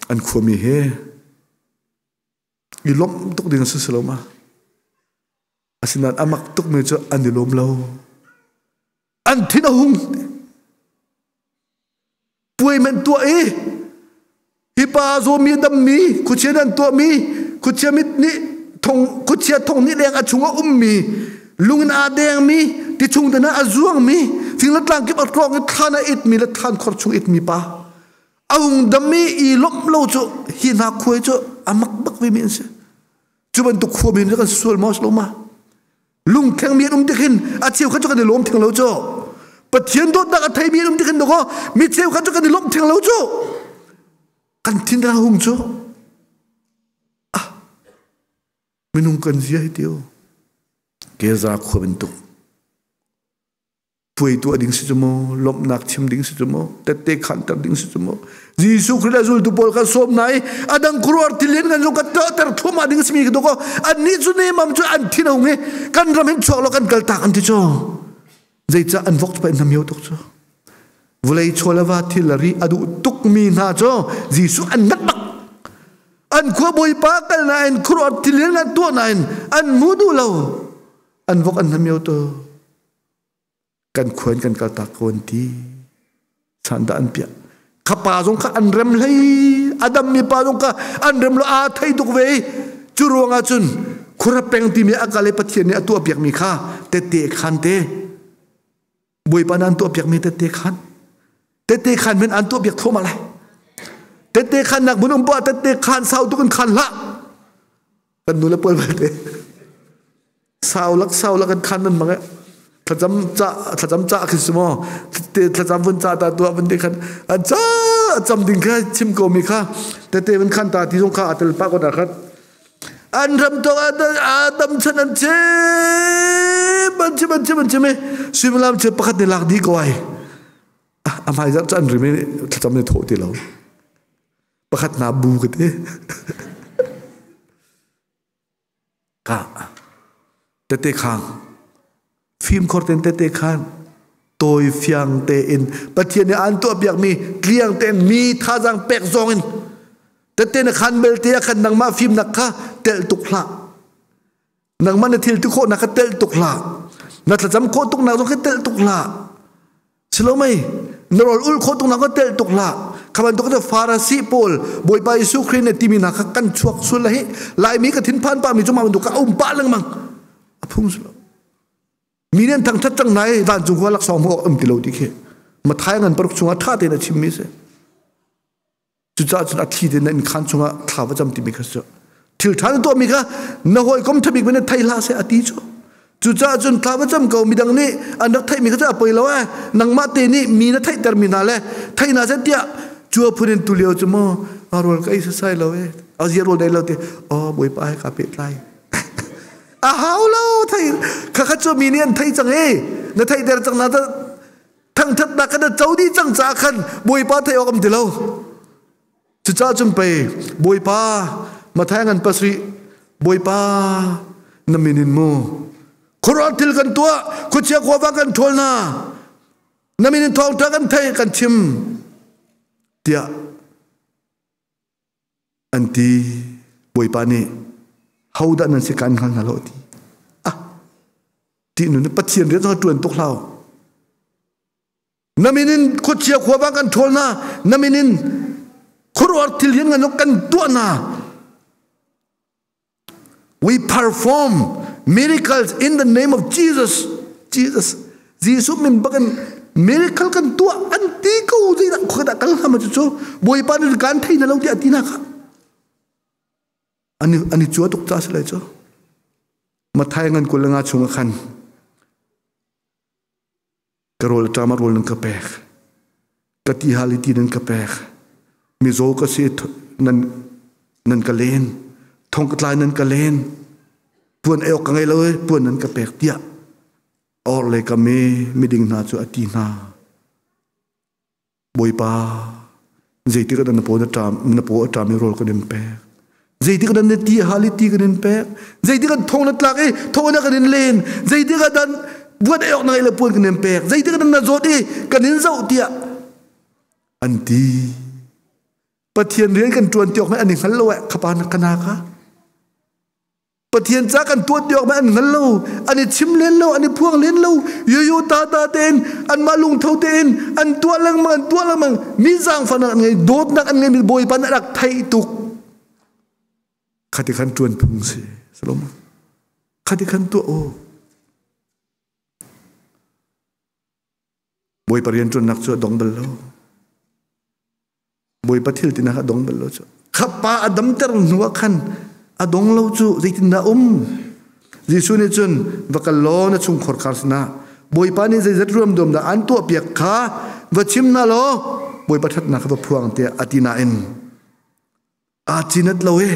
an khuami he i lawmh tuk ding a si lo ma asinain a mak tukmi cu an i lawm lo an thin a hung puai men tuah i hi pa zawmi dammi khuachia an tuahmi khuachia mit nih thong khuachia thong nih leng a chung a ummi lungin aa dengmi ti chung te a zuangmi fing le tlang kip a tlawng i thlan a itmi le thlan khor chung itmi pa A hung dam i i lawmh lo cu hi hna khuai cu a mak bak vemi an si. Cu bantuk khuami cu kan sual maw lo ma? Lungthleng mi an um tik hin a cheu khat cu kan i lawm theng lo cu. Pathian dawtnak a theimi an um tik hin dawkaw mi cheu khat cu kan i lawmh theng lo cu. Kan thin a hung cu. Ah, minung kan zia hi tio. Keza khua bantuk. Puai tuah ding si cu maw, lawmhnak chim ding si cu maw, tette khanter ding si cu maw. Jesuh Khrih le zultu pawl kha sawm hna i a dang khuaruahar thil in kan zung ka tuahter thluahmah ding simi ka dawk annih cu nemam cu an thin a hung i kan ram hin chuak lo kan kal tak an ti cu. Zeicah an vok cu pa in nam tuk cu. Vawlei chaw le va thil ri a duh tukmi hna cu Jesuh an nat bak. An khua bawipa kal nain khuaruahar thil in an tuah nain an mu duh lo. An vok an nam tu. Kan khua in kan kal tak ko an ti san dah an piah kha pa zong kha an rem hlei adam mi pa zong kha an rem lo aa thei tuk ve cu ruangah cun khura peng timi a kal i pathian nih a tuah piak mi kha tette khan te bawipa nan tuah piak mi tette khan tette khan men an tuah piak thoma lai tette khan nak mun um pa tette khan sau tuk in khan hlah kan nu le pawl belte sau lak sau lak an khan nan mang thlacam ca thlacam ca khi si maw thlacam vun ca ta tuah vun te khan an ca cam ding kha chim ko mi kha tete vun khan ta ti zong kha atel pa ko da khat an ram to adam chan an chim an chim an chim an chim i suimilam che pakhat ne lak di ko ai a hmai zar chan rim i thlacam ne tho ti lo pakhat na bu ka ti ka tete khang fimkhor ten tete khan tawi fiang tein Pathian nih an tuah piakmi tliang tein mi thazang pek zong in tete na khan belte ah khan nangmah fimnak kha telh tuk hlah nangmah na thil ti khawhnak kha telh tuk hlah na thlacam khawh tuk nak zong kha telh tuk hlah Silo mei na rawl ul khawh tuk nak ka telh tuk hlah kha bantuk cu Farasi pawl Bawipa Jesuh Khrih nih timi hna kha kan chuak sul hi Laimi ka thinphan pa mi cu mah bantuk ka um pah lengmang a phung si lo mi nih an thangthat cang nai vancung khua laksawng hmuh awk um ti lo ti khi Mathai ngan paruk chungah ṭha tein a chimmi si cucaah cun a thli tein na inn khaan chungah thla va cam timi kha cu. Thil ṭha na tuahmi kha na hawikom ṭhabik men thei hlah seh a ti cu. Cucaah cun thla va cam ko midang nih an rak theihmi kha cu a poi lo eh. Nangmah te nih mi na theihtermi hna le thei hna seh tiah cua phun in tulio cu maw a rawl ka ei sasai lo eh. A zia rawl dai lo ti oh bawipa he ka pehtlai. A hau lo thei kha kha cu mi nih an thei cang i na theihter cang na thangthatnak kha na co dih cang caah khan bawipa theih awk am ti lo. Cucaah cun pei Bawipa Matthai ngan pasarih Bawipa na min in mu khuaruah thil kan tuah khuachia khuava kan ṭhawl hna na min in thawngṭha kan thei kan chim tiah an ti. Bawipa nih hodah nan si kan hngal hna lo ti ah ti nun Pathian rian zong ṭuan tuk hlah. Na min in khuachia khuavang kan ṭhawl hna, na min in khuaruahhar thil hian ngan kan tuah hna. We perform miracles in the name of Jesus. Jesus. Jesuh min bakin miracle kan tuah an ti ko zeidah khuadah kal hnga ma cu Bawipa nih kan thei na lo tiah ti na kha ani cua tuk ca si lai cu Mathai ngan 25 chung ah khan Ka rawl a ṭam ah rawl nan ka pek. Ka ti hal i ti nan ka pek. Mizaw ka si nan, nan ka len. Thong ka tlai nan ka len. Puan ei awk ka ngei lo i puan nan ka pek tiah or le ka me miding hna cu a ti hna. Bawipa, zeitik ah na paw na ṭam na paw a ṭam i rawl kan in pek. Zeitik ah na ti hal i ti kan in pek. Zeitik ah thong na tlak i thong na kan in len. Zeitik ah dan buat ei awk na ngeih le puan kan in pek. Zeitik ah na zawt i kan in zoh tiah an ti. Pathian rian kan ṭuan ti awk an i hngal lo eh khapa na kana ka. Pathian ca kan tuah ti awk an hngal lo, an i chim len lo, an i phuang len lo, yoyo ta ta tein anmah lungtho tein an tuah lengmang, an tuah lengmang. Mi zaangfahnak an ngei, dawtnak an ngei mi Bawipa nih a rak theih tuk. Khati khan ṭuan phung si Solomon. Khati khan tuah u. Bawipa rian ṭuannak cu a dong bal lo. Bawipa thil tinak a dong bal lo cu. Khapa a damter hnu ah khan a dong lo cu zeitindah um? Jesuh nih cun va kal law na chungkhar khar sinah Bawipa nih zeizat ruamduam dah an tuahpiak kha va chim hna law Bawipa ṭhatnak kha va phuang tiah a ti nain aa cinat lo i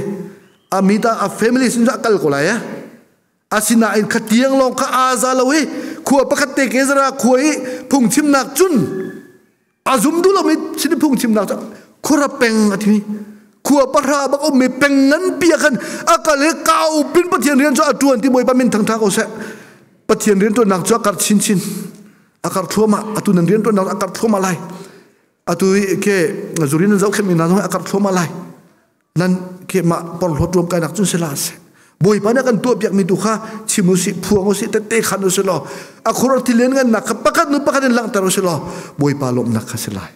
a mi ta a family sin a kal ko lai eh asinain khatiang lawng kha aa za lo i khua pakhat te ke zara khua i phungchimnak cun a zum duh lomi sin phungchimnak cu khura peng a thi khua pahra bak ummi peng nganpi ah khan a kal i kau pin Pathian rian cu a ṭuan ti Bawipa min thangṭha ko seh. Pathian rian ṭuannak cu a kar chinchin a kar thluahmah atu nan rian ṭuannak a kar thluahmah lai. Atu i ke zurin nan zohkhenhmi hna zong a karh thluahmah lai. Nan ke mah porhlawt ruam kainak cun si la seh. Bawipa nih kan tuahpiakmi tu kha chim usih, phuang usih, tette khan usih law a khur thilian ngannak kha pakhat nu pakhat in langhter usih law Bawipa lawmhnak kha si lai.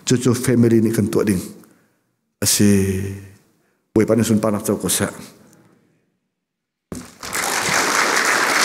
Cucu family nih kan tuah ding a si. Bawipa nih sunparnak co ko seh.